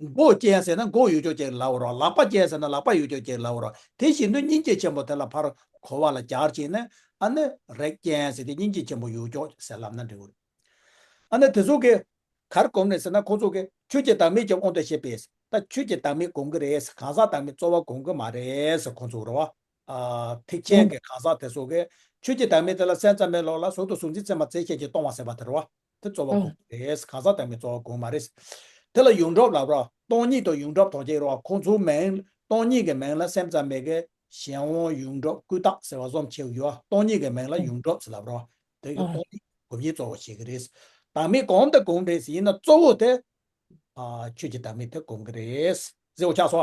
མགོ་ཅན་ཟེར་ན་མགོ་ཡོད་ཅོག་ཅིག་ལབ་རོ། ལག་པ་ཅན་ཟེར་ན་ལག་པ་ཡོད་ཅོག་ཅིག་ལབ་རོ། དེ་བཞིན་དུ་སྙིང་རྗེ་ཆེན་པོ་དེ་ལ་ཕར་གོ་བ་ལ་སྦྱར་བྱས་ནས་ཨ་ནི་རིགས་ཅན་ཟེར་ཏེ་སྙིང་རྗེ་ཆེན་པོ་ཡོད་ཅོག་ཟེར་ལབ་ན་འགྲིག་གི་རེད། ཨ་ནི་དེ་ཚོ་གི་གར་སྒོམ་རེད་ཟེར་ན་ཁོ་ཚོ་གི་ཆོས་ཀྱི་བདག་མེད་ཀྱི་དབང་དུ་བྱས་པས་ད་ཆོས་ཀྱི་བདག་མེད་སྒོམ་གི་རེད། གང་ཟག་བདག་མེད་གཙོ་བོ་སྒོམ་གི་མ་རེད་ཟེར་ཁོ་ཚོ་རེད་བ། ཨ་ཐེག་ཆེན་གྱི་གང་ཟག་དེ་ཚོ་གིས་ཆོས་ཀྱི་བདག་མེད་དེ་ལ་སེམས་ཙམ་པའི་ལུགས་ལ་གཟུགས་དང་གཟུགས་འཛིན་ཚད་མ་རྫས་བཅས་ཀྱིས་སྟོང་བ་ཟེར་བ་དེ་རེད་བ། དེ་གཙོ་བོ་སྒོམ་གི་རེད། གང་ཟག་བདག་མེད་གཙོ་བོ་སྒོམ་མ་རེད། དེ་ལ་ཡོངས་གྲུབ་ལབ་ར། སྟོང་ཉིད་དང་ཡོངས་གྲུབ་དང་བཅས་རེད་བ། ཁོ་ཚོའི་མིང་སྟོང་ཉིད་ཀྱི་མིང་ལ་སེམས་ཙམ་པའི་གི་གཞན་དབང་ཡོངས་གྲུབ་ཀུན་བཏགས་ཟེར་བ་གསུམ་ཕྱེ་ཡོད་བ། སྟོང་ཉིད་ཀྱི་མིང་ལ་ཡོངས་གྲུབ་ཟེར་ལབ་ར། དེ་གི་སྟོང་ཉིད་སྒོམ་ཉིད་གཙོ་བོ་བྱེད་ཀྱི་རེད། བདག་མེད་སྒོམ་དང་སྒོམ་རེད་ཟེར་ཡིན་ན་གཙོ་བོ་དེ། ཨ་ཆོས་ཀྱི་བདག་མེད་དེ་སྒོམ་གྱི་རེད། ཟེར་བ་ཆགས་སོ།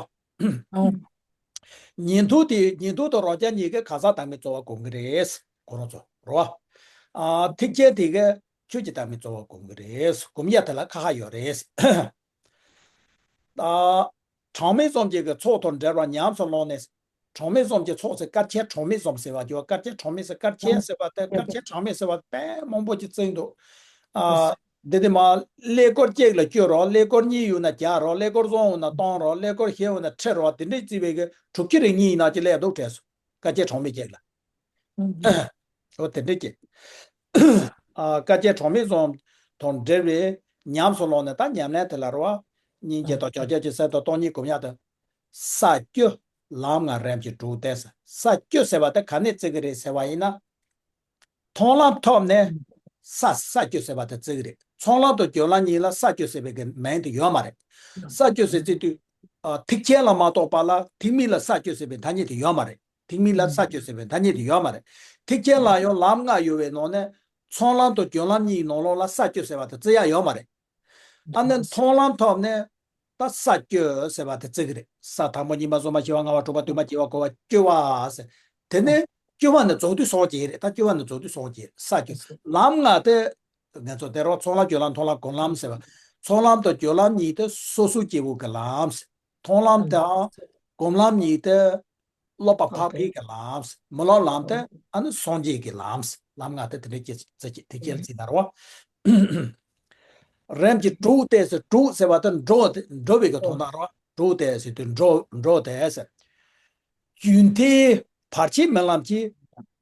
ཨ། ཉན་ཐོས་དེ་ཉན་ཐོས་དང་རང་རྒྱལ་གཉིས་ཀས་གང་ཟག་བདག་མེད་རྩོལ་བ་སྒོམ་གྱི་རེད། ཁོ་རང་ཚོ་རོ། ཨ་ཐེག་ཆེན་དེ་གས་ཆོས་ཀྱི་བདག་མེད་རྩོལ་བ་སྒོམ་གྱི་རེད། སྒོམ་ཡ་དེ་ལ་ཁ་ཁ་ཡོད་རེད། ཨ། གྲངས་མེད་གསུམ་གྱི་གི་ཚོགས་དང་འབྲེལ་བར་ཉམས་སུ་བླངས་ནས། གྲངས་མེད་གསུམ་གྱི་ཚོགས་ཟེར་དཀར་ཆེན་གྲངས་མེད་གསུམ་ཟེར་བ་ཀྱི་བ། དཀར་ཆེན་གྲངས་མེད་ཟེར། དཀར་ཆེན་ཟེར་བ་དེ་དཀར་ཆེན་གྲངས་མེད་ཟེར་བ་དཔེ་མང་པོ་ཅིག་བརྩིས་འདུག་ཨ། འདི་དེ་མ་ཀླད་ཀོར་གཅིག་ལ་བཅུ་རོ། ཀླད་ཀོར་གཉིས་ཡོད་ན་བརྒྱ་རོ། ཀླད་ཀོར་གསུམ་ཡོད་ན་སྟོང་རོ། ཀླད་ཀོར་བཞི་ཡོད་ན་ཁྲི་རོ། དེ་འདྲས་བརྩིས་པའི་གི་དྲུག་ཅུ་རེ་གཉིས་ཡིན་ན་ཅི་ལས་འདུག་དྲན་སོང་། དཀར་ཆེན་གྲངས་མེད་ཅིག་ལ། འོ་དེ་འདྲས་ཀྱི། ཨ། དཀར་ཆེན་གྲངས་མེད་གསུམ་དང་འབྲེལ་བའི་ཉམས་སུ་བླངས་ནས་ད་ཉམས་ལེན་དེ་ལ་རོ། སྙིང་རྗེ་དང་བྱང་ཆུབ་ཀྱི་སེམས་དང་སྟོང་ཉིད་སྒོམ་ཡག་དང་། ས་བཅུ་ལམ་ལྔ་རིམ་གྱིས་གྲོལ་ཏེ། ས་བཅུ་ཟེར་བ་དེ་ག་ནས་བརྩི་གི་རེད་ཟེར་བ་ཡིན་ན། མཐོང་ལམ་ཐོབ་ནས་ས་ས་བཅུ་ཟེར་བ་དེ་བརྩི་གི་རེད། ཚོགས་ལམ་དང་སྦྱོར་ལམ་གཉིས་ལ་ས་བཅུ་ཟེར་བའི་གི་མིང་དེ་ཡོད་མ་རེད། ས་བཅུ་ཟེར་བརྩི་དུས། ཨ། ཐེག་ཆེན་ལ་མ་གཏོགས་པ་ལ་ཐེག་དམན་ལ་ས་བཅུ་ཟེར་བའི་ཐ་སྙད་དེ་ཡོད་མ་རེད། ཐེག་དམན་ལ་ས་བཅུ་ཟེར་བའི་ཐ་སྙད་དེ་ཡོད་མ་རེད། ཐེག་ཆེན་ལ་ཡང་ལམ་ལྔ་ཡོད་པའི་ནང་ནས་ཚོགས་ལམ་དང་སྦྱོར་ལམ་གཉིས་ནང་ལོགས་ལ་ས་བཅུ་ཟེར་བ་དེ་བརྩི་ཡ་ཡོད་མ་རེད། ཨ་ནི་མཐོང་ལམ་ཐོབ་ནས་ད་ས་བཅུ་ཟེར་བ་དེ་བརྩི་གི་རེད། ས་དང་པོ་གཉིས་པ་གསུམ་པ་བཞི་པ་ལྔ་པ་དྲུག་པ་བདུན་པ་བརྒྱད་པ་དགུ་པ་བཅུ་པ་ཟེར། དེ་ནས་བཅུ་པ་ནས་རྫོགས་དུས་སངས་རྒྱས་རེད། ད་བཅུ་པ་ནས་རྫོགས་དུས་སངས་རྒྱས་རེད། ས་བཅུ། ལམ་ལྔ་དེ། ང་ཚོ་དེ་རོ་ཚོགས་ལམ་སྦྱོར་ལམ་མཐོང་ལམ་སྒོམ་ལམ་ཟེར་བ། ཚོགས་ལམ་དང་སྦྱོར་ལམ་གཉིས་དེ་སོ་སོ་སྐྱེ་བོ་གི་ལམ་ཟེར། མཐོང་ལམ་དང་སྒོམ་ལམ་གཉིས་དེ་སློབ་པ་འཕགས་པའི་གི་ལམ་ཟེར། མི་སློབ་ལམ་དེ་ཨ་ནི་སངས་རྒྱས་ཀྱི་ལམ་ཟེར། ལམ་ལྔ་དེ་དེ་འདྲའི་སྐྱེ་ཚེ་སྐྱེ་དེ་སྐྱེ་ཚེ་ན་རོ། རིམ་གྱིས་གྲོལ་ཏེ་ཟེར། གྲོལ་ཟེར་བ་དེ་འགྲོ་དེ་འགྲོ་བའི་གི་དོན་དག་རོ། གྲོལ་ཏེ་ཟེར་དུས་འགྲོ་འགྲོ་དེ་ཟེར། རྒྱུན་མཐའི་བར་ཆད་མེད་ལམ་གྱིས།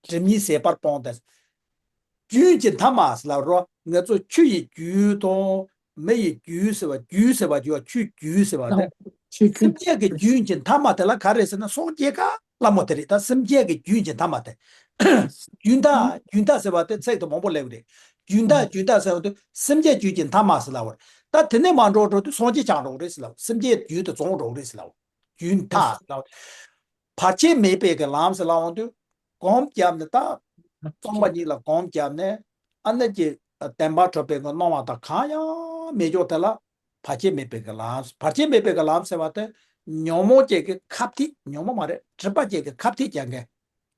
སྒྲིབ་གཉིས་ཟད་པར་སྤངས་ཏེ། རྒྱུན་གྱི་མཐའ་མ་ཟེར་ལབ་རོ། ང་ཚོ་ཆུ་ཡི་རྒྱུན་དང་མེ་ཡི་རྒྱུན་ཟེར་བ། རྒྱུན་ཟེར་བ་ཡོད། ཆུའི་རྒྱུན་ཟེར་བ་དེ། ཆུའི་རྒྱུན། སེམས་ཅན་གྱི་རྒྱུན་གྱི་མཐའ་མ་དེ་ལ་ག་རེ་ཟེར་ན་སངས་རྒྱས་ག་ལ་མོ་དེ་རེད། ད་སེམས་ཅན་གྱི་རྒྱུན་གྱི་མཐའ་མ་དེ། རྒྱུན་མཐའ་རྒྱུན་མཐའ་ཟེར་བ་དེ་ཚིག་དེ་མང་པོ་སླེབས་རེད། རྒྱུན་མཐའ་རྒྱུན་མཐའ་ཟེར་བ་དེ་སེམས་ཅན་རྒྱུན་གྱི་མཐའ་མ་ཟེར་ལབ་བ་རེད། ད་དེ་ནས་མ་འགྲོ་འགྲོ་དུས་སངས་རྒྱས་ཆགས་འགྲོ་གི་རེད་ཟེར་ལབ། སེམས་ཅན་རྒྱུན་དུ་བྱུང་འགྲོ་གི་རེད་ཟེར་ལབ། རྒྱུན་མཐའ་ཟེར་ལབ། བར་ཆད་མེད་པའི་གི་ལམ་ཟེར་ལབ་འོང་དུས། སྒོམ་བརྒྱབ་ནས་ད། སྟོང་པ་ཉིད་ལ་སྒོམ་བརྒྱབ་ནས། ཨ་ནི་ཀྱི། བདེན་པར་གྲུབ་པའི་གི་སྣང་བ་དང་གང་ཡང་མེད་ཀྱོག་དེ་ལ། བར་ཆད་མེད་པའི་གི་ལམ། བར་ཆད་མེད་པའི་གི་ལམ་ཟེར་བ་དེ། ཉོན་མོངས་ཅན་གྱི་ཁ་ཐིག་ཉོན་མོངས་མ་རེད། སྒྲིབ་པ་ཅན་གྱི་ཁ་ཐིག་ཀྱང་གི།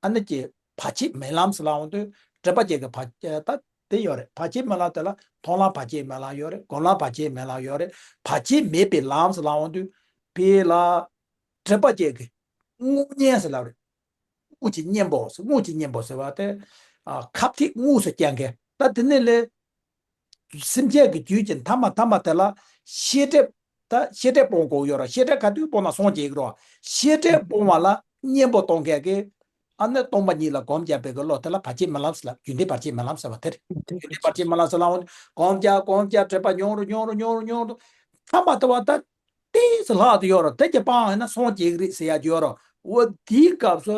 ཨ་ནི་ཀྱི། བར་ཆད་མེད་ལམ་ཟེར་ལབ་འོང་དུས། སྒྲིབ་པ་ཅན་གྱི་བར། ད་དེ་ཡོད་རེད། བར་ཆད་མེད་ལམ་དེ་ལ་མཐོང་ལམ་བར་ཆད་མེད་ལམ་ཡོད་རེད། སྒོམ་ལམ་བར་ཆད་མེད་ལམ་ཡོད་རེད། བར་ཆད་མེད་པའི་ལམ་ཟེར་ལབ་འོང་དུས། དེ་ལ། སྒྲིབ་པ་ཅན་གྱི། དངོས་གཉེན་ཟེར་ལབ་རེད། དངོས་ཀྱི་གཉེན་པོ་ཟེར། དངོས་ཀྱི་གཉེན་པོ་ཟེར་བ་དེ། ཨ། ཁ་ཐིག་དངོས་སུ་བསྐྱང་མཁན། ད་དེ་ནས་ལས། སེམས་ཅན་གྱི་རྒྱུད་ཀྱི་མཐའ་མ་མཐའ་མ་དེ་ལ་ཤེས་སྒྲིབ། ད་ཤེས་སྒྲིབ་སྤོང་དགོས་ཡོད་ར། ཤེས་སྒྲིབ་ག་དུས་སྤོང་ན་སངས་རྒྱས་ཀྱི་རོ། ཤེས་སྒྲིབ་སྤོང་བ་ལ་གཉེན་པོ་གཏོང་མཁན་གྱི། ཨ་ནི་སྟོང་པ་ཉིད་ལ་སྒོམ་བརྒྱབ་པའི་གི་བློ་དེ་ལ་བར་ཆད་མེད་ལམ་ཟེར་ལབ། རྒྱུན་མཐའི་བར་ཆད་མེད་ལམ་ཟེར་བ་དེ་རེད། རྒྱུན་མཐའི་བར་ཆད་མེད་ལམ་ཟེར་ལབ་འོང་། སྒོམ་རྒྱག་སྒོམ་རྒྱག་སྒྲིབ་པ་ཉུང་རུ་ཉུང་རུ་ཉུང་རུ་ཉུང་རུ། མཐའ་མ་དེ་བ་ད། ཏིས་ལྷག་ཏུ་ཡོད་ར། དེ་ཀྱི་སྤང་ཡིན་ན་སངས་རྒྱས་ཀྱི་རེད་ཟེར་ཡ་ཡོད་ར། འོ་དེའི་སྐབས་སུ།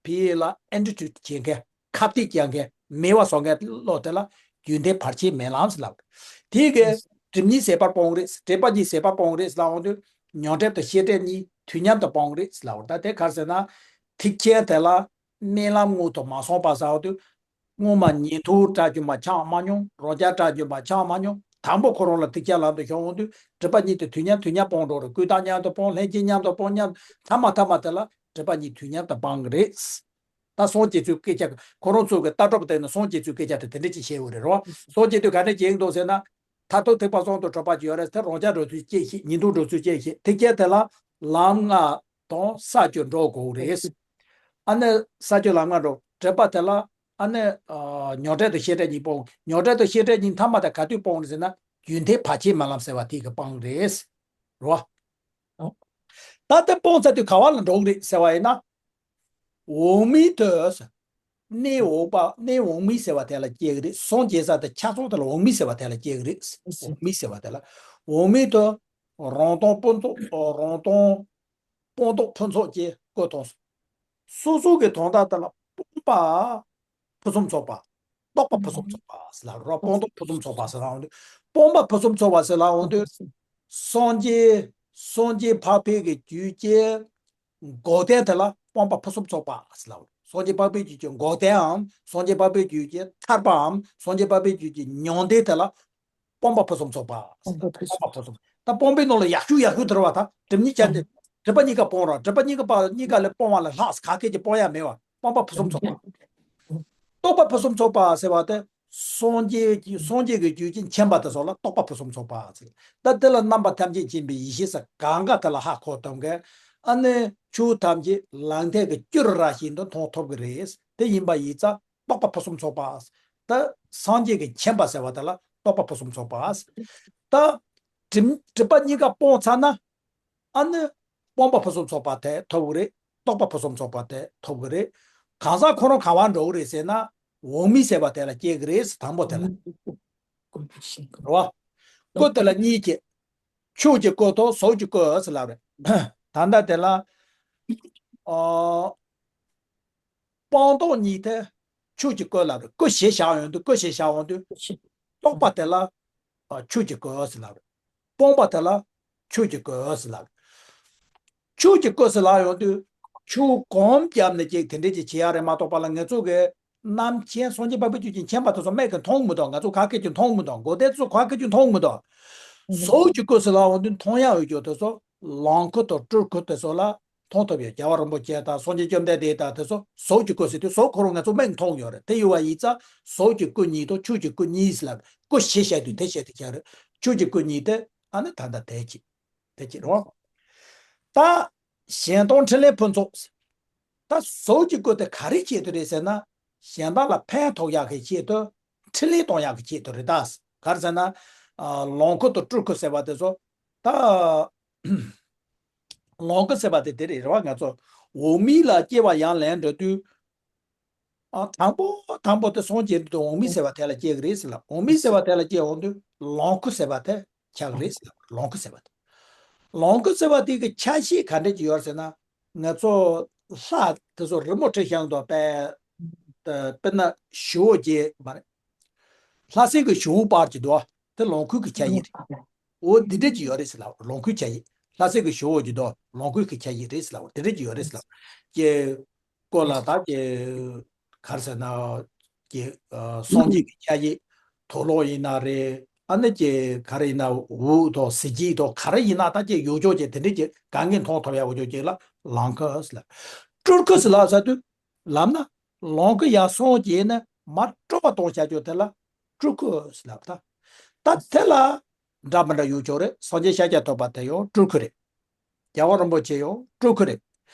ཕི་ལ་ཨེན་ཊི་ཊི་ཊུཌ་བྱེད་མཁན། ཁ་གཏད་བཅག་མཁན། མེད་པ་བཟོ་མཁན་བློ་དེ་ལ་རྒྱུན་མཐའི་བར་ཆད་མེད་ལམ་ཟེར་ལབ། དེའི་གི་སྒྲིབ་གཉིས་ཟད་པར་སྤོང་གི་རེད། སྒྲིབ་པ་གཉིས་ཟད་པར་སྤོང་གི་རེད་ཟེར་ལབ་འོང་དུས། མྱང་སྒྲིབ་དང་ཤེས་སྒྲིབ་གཉིས་དུས་མཉམ་དུ་སྤོང་གི་རེད་ཟེར་ལབ། ད་དེ་ག་རེ་ཟེར་ན། ཐེག་ཆེན་དེ་ལ་རྨི་ལམ་མངོན་དུ་མ་སོང་བ་ཟེར་འོང་དུས། སྔོན་མ་ཉན་ཐོས་དགྲ་བཅོམ་པ་ཆགས་མ་མྱོང་། རང་རྒྱལ་དགྲ་བཅོམ་པ་ཆགས་མ་མྱོང་། དང་པོ་ཁོ་རང་ལ་ཐེག་ཆེན་ལམ་དུ་ཤོང་འོང་དུས་སྒྲིབ་པ་གཉིས་དེ་དུས་མཉམ་དུས་མཉམ་སྤོང་འགྲོ་རེད། ཀུན་བཏགས་མཉམ་དུ་སྤོང་། ལྷན་སྐྱེས་མཉམ་དུ་སྤོང་། མཉམ་མཐའ་མ་མཐའ་མ་དེ་ལ་སྒྲིབ་པ་གཉིས་དུས་མཉམ་དུ་སྤང་གི་རེད། ད་སངས་རྒྱས་ཚོའི་སྐད་ཆ་ཁོ་རང་ཚོ་གི་ལྟ་གྲུབ་སྟེང་ནས་སངས་རྒྱས་ཚོའི་སྐད་ཆ་དེ་དེ་འདྲ་ཅིག་བཤད་ཡོད་རེད་རོ། སངས་རྒྱས་དུས་ག་འདྲ་བྱེད་ཀྱི་འདུག་ཟེར་ན། མཐར་ཐུག་ཐེག་པ་གསུམ་དུ་གྲོལ་བ་ཅིག་ཡོད་རེད། དེ་རང་རྒྱལ་འགྲོ་ཚུལ་སྐྱེ་ཤེས། ཉན་ཐོས་འགྲོ་ཚུལ་སྐྱེ་ཤེས། ཐེག་ཆེན་དེ་ལ་ལམ་ལྔ་དང་ས་བཅུ་འགྲོ་དགོས་རེད། ཨ་ནི་ས་བཅུ་ལམ་ལྔ་འགྲོ། སྒྲིབ་པ་དེ་ལ། ཨ་ནི། ཨ། མྱང་སྒྲིབ་དང་ཤེས་སྒྲིབ་གཉིས་སྤོང་། མྱང་སྒྲིབ་དང་ཤེས་སྒྲིབ་གཉིས་མཐའ་མ་དེ་ག་དུས་སྤོང་རེད་ཟེར་ན། རྒྱུན་མཐའི་བར་ཆད་མེད་ལམ་ཟེར་བ་དེ་གི་སྤང་རེད། རོ། ད་དེ་སྤོང་ཚར་དུས་ག་བ་ལ་འགྲོ་གི་རེད་ཟེར་བ་ཡིན་ན། འོག་མིན་དུ། གནས་འོག་པ། གནས་འོག་མིན་ཟེར་བ་དེ་ལ་སྐྱེ་གི་རེད། སངས་རྒྱས་ས་དེ་ཆགས་ཚུལ་དེ་ལ་འོག་མིན་ཟེར་བ་དེ་ལ་སྐྱེ་གི་རེད། འོག་མིན་ཟེར་བ་དེ་ལ། འོག་མིན་དུ། རང་དོན་སྤངས་རྟོགས། རང་དོན། སྤངས་རྟོགས་ཕུན་ཚོགས་ཀྱི་སྐུ་མཐོང་། སོ་སོ་གི་དོན་དག་དེ་ལ་སྤངས་པ་ཕུན་སུམ་ཚོགས་པ། རྟོགས་པ་ཕུན་སུམ་ཚོགས་པ་ཟེར་ལབ་རོ། སྤངས་རྟོགས་ཕུན་སུམ་ཚོགས་པ་ཟེར་ལབ་འོང་དུས། སྤངས་པ་ཕུན་སུམ་ཚོགས་པ་ཟེར་ལབ་འོང་དུས། སངས་རྒྱས། སངས་རྒྱས་འཕགས་པའི་གི་རྒྱུད་ཀྱི་འགོག་བདེན་དེ་ལ་སྤངས་པ་ཕུན་སུམ་ཚོགས་པ་ཟེར་ལབ་རོ། སངས་རྒྱས་འཕགས་པའི་རྒྱུད་ཀྱི་འགོག་བདེན་འམ། སངས་རྒྱས་འཕགས་པའི་རྒྱུད་ཀྱི་ཐར་པའམ། སངས་རྒྱས་འཕགས་པའི་རྒྱུད་ཀྱི་མྱང་འདས་དེ་ལ། སྤངས་པ་ཕུན་སུམ་ཚོགས་པ། སྤངས་པ་ཕུན་སུམ། སྤངས་པ་ཕུན་སུམ། ད་སྤངས་པའི་ནང་ལ་ཡག་ཤོས་ཡག་ཤོས་དེ་རེད་བ། ད་སྒྲིབ་གཉིས་ཅན་དེ། སྒྲིབ་པ་གཉིས་ཀ་སྤོང་རོགས། སྒྲིབ་པ་གཉིས་ཀ་པ་གཉིས་ཀ་ལས་སྤོང་བ་ལས་ལྷག་ག་གེ་ཅིག་སྤོང་ཡ་མེད་པ། སྤོང་པ་ཕུན་སུམ་ཚོགས་པ། རྟོགས་པ་ཕུན་སུམ་ཚོགས་པ་ཟེར་བ་དེ། སངས་རྒྱས་ཀྱི་སངས་རྒྱས་ཀྱི་རྒྱུད་ཀྱི་མཁྱེན་པ་དེ་ཚོ་ལ་རྟོགས་པ་ཕུན་སུམ་ཚོགས་པ་ཟེར། ད་དེ་ལ་རྣམ་པ་ཐམས་ཅད་མཁྱེན་པའི་ཡེ་ཤེས་ཟེར་གང་ག་དེ་ལ་ཧ་གོ་ཐུབ་མཁན། ཨ་ནི་ཆོས་ཐམས་ཅད་ལག་མཐིལ་གྱི་སྐྱུ་རུ་ར་བཞིན་དུ་མཐོང་ཐུབ་ཀྱི་རེད། དེ་ཡིན་པ་ཡིན་ཙང་རྟོགས་པ་ཕུན་སུམ་ཚོགས་པ། ད་སངས་རྒྱས་ཀྱི་མཁྱེན་པ་ཟེར་བ་དེ་ལ་རྟོགས་པ་ཕུན་སུམ་ཚོགས་པ། ད་སྒྲིབ་སྒྲིབ་པ་གཉིས་ཀ་སྤོང་ཚར་ན། ཨ་ནི་སྤོང་པ་ཕུན་སུམ་ཚོགས་པ་དེ་ཐོབ་ཀྱི་རེད། རྟོགས་པ་ཕུན་སུམ་ཚོགས་པ་དེ་ཐོབ་ཀྱི་རེད། གང་ཟག་ཁོ་རང་ག་པར་འགྲོ་གི་རེད་ཟེར་ན། འོག་མིན་ཟེར་བ་དེ་ལ་སྐྱེ་གི་རེད། དང་པོ་དེ་ལ། རེད་བ། སྐུ་དེ་ལ་གཉིས་སྐྱེ། ཆོས་ཀྱི་སྐུ་དང་གཟུགས་ཀྱི་སྐུ་ཟེར་ལབ་རེད། ད་ལྟ་དེ་ལ། ཨོ། སྤངས་རྟོགས་གཉིས་དེ་ཆོས་ཀྱི་སྐུ་ལབ་རེད། སྐུ་ཞེས་བྱ་བ་ཡོང་དུས། སྐུ་ཞེས་བྱ་བ་ཡོང་དུས། རྟོགས་པ་དེ་ལ་ཨ་ཆོས་ཀྱི་སྐུ་ཟེར་ལབ་རེད། སྤངས་པ་དེ་ལ་ཆོས་ཀྱི་སྐུ་ཟེར་ལབ་རེད། ཆོས་ཀྱི་སྐུ་ཟེར་ལབ་ཡོང་དུས། ཆོས་གོམས་བརྒྱབ་ནས་ཅིག་དེ་འདྲས་ཅིག་བྱེད་ཡ་རེད་མ་གཏོགས་པ་ལ། ང་ཚོ་གི་རྣམ་མཁྱེན་སངས་རྒྱས་དཔལ་མོའི་རྒྱུད་ཀྱི་མཁྱེན་པ་དེ་ཚོ་མིག་གིས་མཐོང་མི་འདུག་ང་ཚོ་ག་གིས་ཀྱང་མཐོང་མི་འདུག་གོ་དེ་ཚོ་ག་གིས་ཀྱང་མཐོང་མི་འདུག་གཟུགས་ཀྱི་སྐུ་ཟེར་ལབ་ཡོང་དུས་མཐོང་ཡ་ཡོད་རྒྱུ་དེ་ཚོ། ལོངས་སྐུ་དང་སྤྲུལ་སྐུ་དེ་ཚོ་ལ་མཐོང་ཐུབ་ཡོད། རྒྱལ་བ་རིན་པོ་ཆེ་དང་སངས་རྒྱས་བཅོམ་ལྡན་འདས་དང་དེ་ཚོ་གཟུགས་ཀྱི་སྐུ་ཟེར་དུས་གཟུགས་ཁོ་རང་ང་ཚོ་མིག་མཐོང་ཡོད་རེད། དེ་ཡོད་པ་ཡིན་ཙང་གཟུགས་ཀྱི་སྐུ་གཉིས་དང་ཆོས་ཀྱི་སྐུ་གཉིས་ལ། སྐུ་ཞེས་བཤད་དུས་དེ་བཤད་དུས་ཀྱང་རེད། ཆོས་ཀྱི་སྐུ་གཉིས་དེ་ཨ་ནི་ད་ལྟ་དེ་གཅིག་དེ་གཅིག་རེད། ད་གཞན་དོན་འཕྲིན་ལས་ཕུན་ཚོགས། ད་གཟུགས་ཀྱི་སྐུ་དེ་ག་རེ་ཆེད་དུ་རེད་ཟེར་ན། གཞན་དག་ལ་ཕན་ཐོགས་ཡག་གི་ཆེད་དུ། འཕྲིན་ལས་གཏོང་ཡག་གི་ཆེད་དུ་རེད་ད། ག་རེ་ཟེར་ན། ཨ། ལོངས་སྐུ་དང་སྤྲུལ་སྐུ་ཟེར་བ་དེ་ཚོ། ད་ལོངས་སྐུ་ཟེར་བ་དེ་དེ་རེད། རེད་བ། ང་ཚོ་འོག་མིན་ལ་སྐྱེ་བ་ཡང་ལེན་འགྲོ་དུས། ཨ། དང་པོ་དང་པོ་དེ་སངས་རྒྱས་དུས་འོག་མིན་ཟེར་བ་དེ་ལ་སྐྱེ་གི་རེད་ཟེར་ལ། འོག་མིན་ཟེར་བ་དེ་ལ་སྐྱེ་འོང་དུས་ལོངས་སྐུ་ཟེར་བ་དེ་ཆགས་གི་རེད་ཟེར་ལ། ལོངས་སྐུ་ཟེར་བ་དེ། ལོངས་སྐུ་ཟེར་བ་དེ་གི་ཆ་ཤས་ག་འདྲས་ཅིག་ཡོད་ཟེར་ན། ང་ཚོ་ལྷ་དེ་ཚོ་རི་མོ་བྲིས་བཞག་འདུག་པས། དཔེར་ན་བྱི་བོ་གཅིག་མ་རེད། ལྷ་སྲིན་གྱི་བྱི་བོ་པར་གྱི་འདུག་དེ་ལོངས་སྐུ་གི་ཆ་ཤས་རེད། འོ་འདི་འདྲས་ཅིག་ཡོད་རེད་ཟེར་ལ། ལོངས་སྐུའི་ཆ་ཤས། ལྷ་སྲིན་གྱི་བྱི་བོ་གཅིག་འདུག་ལོངས་སྐུའི་གི་ཆ་ཤས་རེད་ཟེར་ལ། འོ་འདི་འདྲས་ཅིག་ཡོད་རེད་ཟེར་ལ། ཀྱེ། སྐོར་ལ་ད་ཀྱེ། ག་རེ་ཟེར་ན། ཀྱེ། ཨ། སངས་རྒྱས་ཀྱི་ཆ་ཤས། དུག་ལོག་ཡིན་ན་རེད། ཨ་ནི་ཀྱེ་ག་རེ་ཡིན་ན། འུག་དང་གཟི་བརྗིད་དང་ག་རེ་ཡིན་ན། ད་ཀྱེ་ཡོད་ཆོག་ཀྱེ་དེ་འདྲས་ཀྱེ་གང་གིས་མཐོང་ཐུབ་ཡ་འུ་ཅོག་ཀྱེ་ལ་ལོངས་སྐུ་ཟེར་ལ། སྤྲུལ་སྐུ་ཟེར་ལ་ཟེར་དུས། ལབ་ན། ལོངས་སྐུ་ཡར་སངས་རྒྱས་ནས་མར་སྤྲུལ་པ་གཏོང་བྱ་རྒྱུ་དེ་ལ་སྤྲུལ་སྐུ་ཟེར་ལབ་ད། ད་དེ་ལ་འདྲ་མི་འདྲ་ཡོད་ཆོག་རེད། སངས་རྒྱས་ཤཱཀྱ་ཐུབ་པ་དེ་ཡང་སྤྲུལ་སྐུ་རེད། རྒྱལ་བ་རིན་པོ་ཆེ་ཡང་སྤྲུལ་སྐུ་རེད།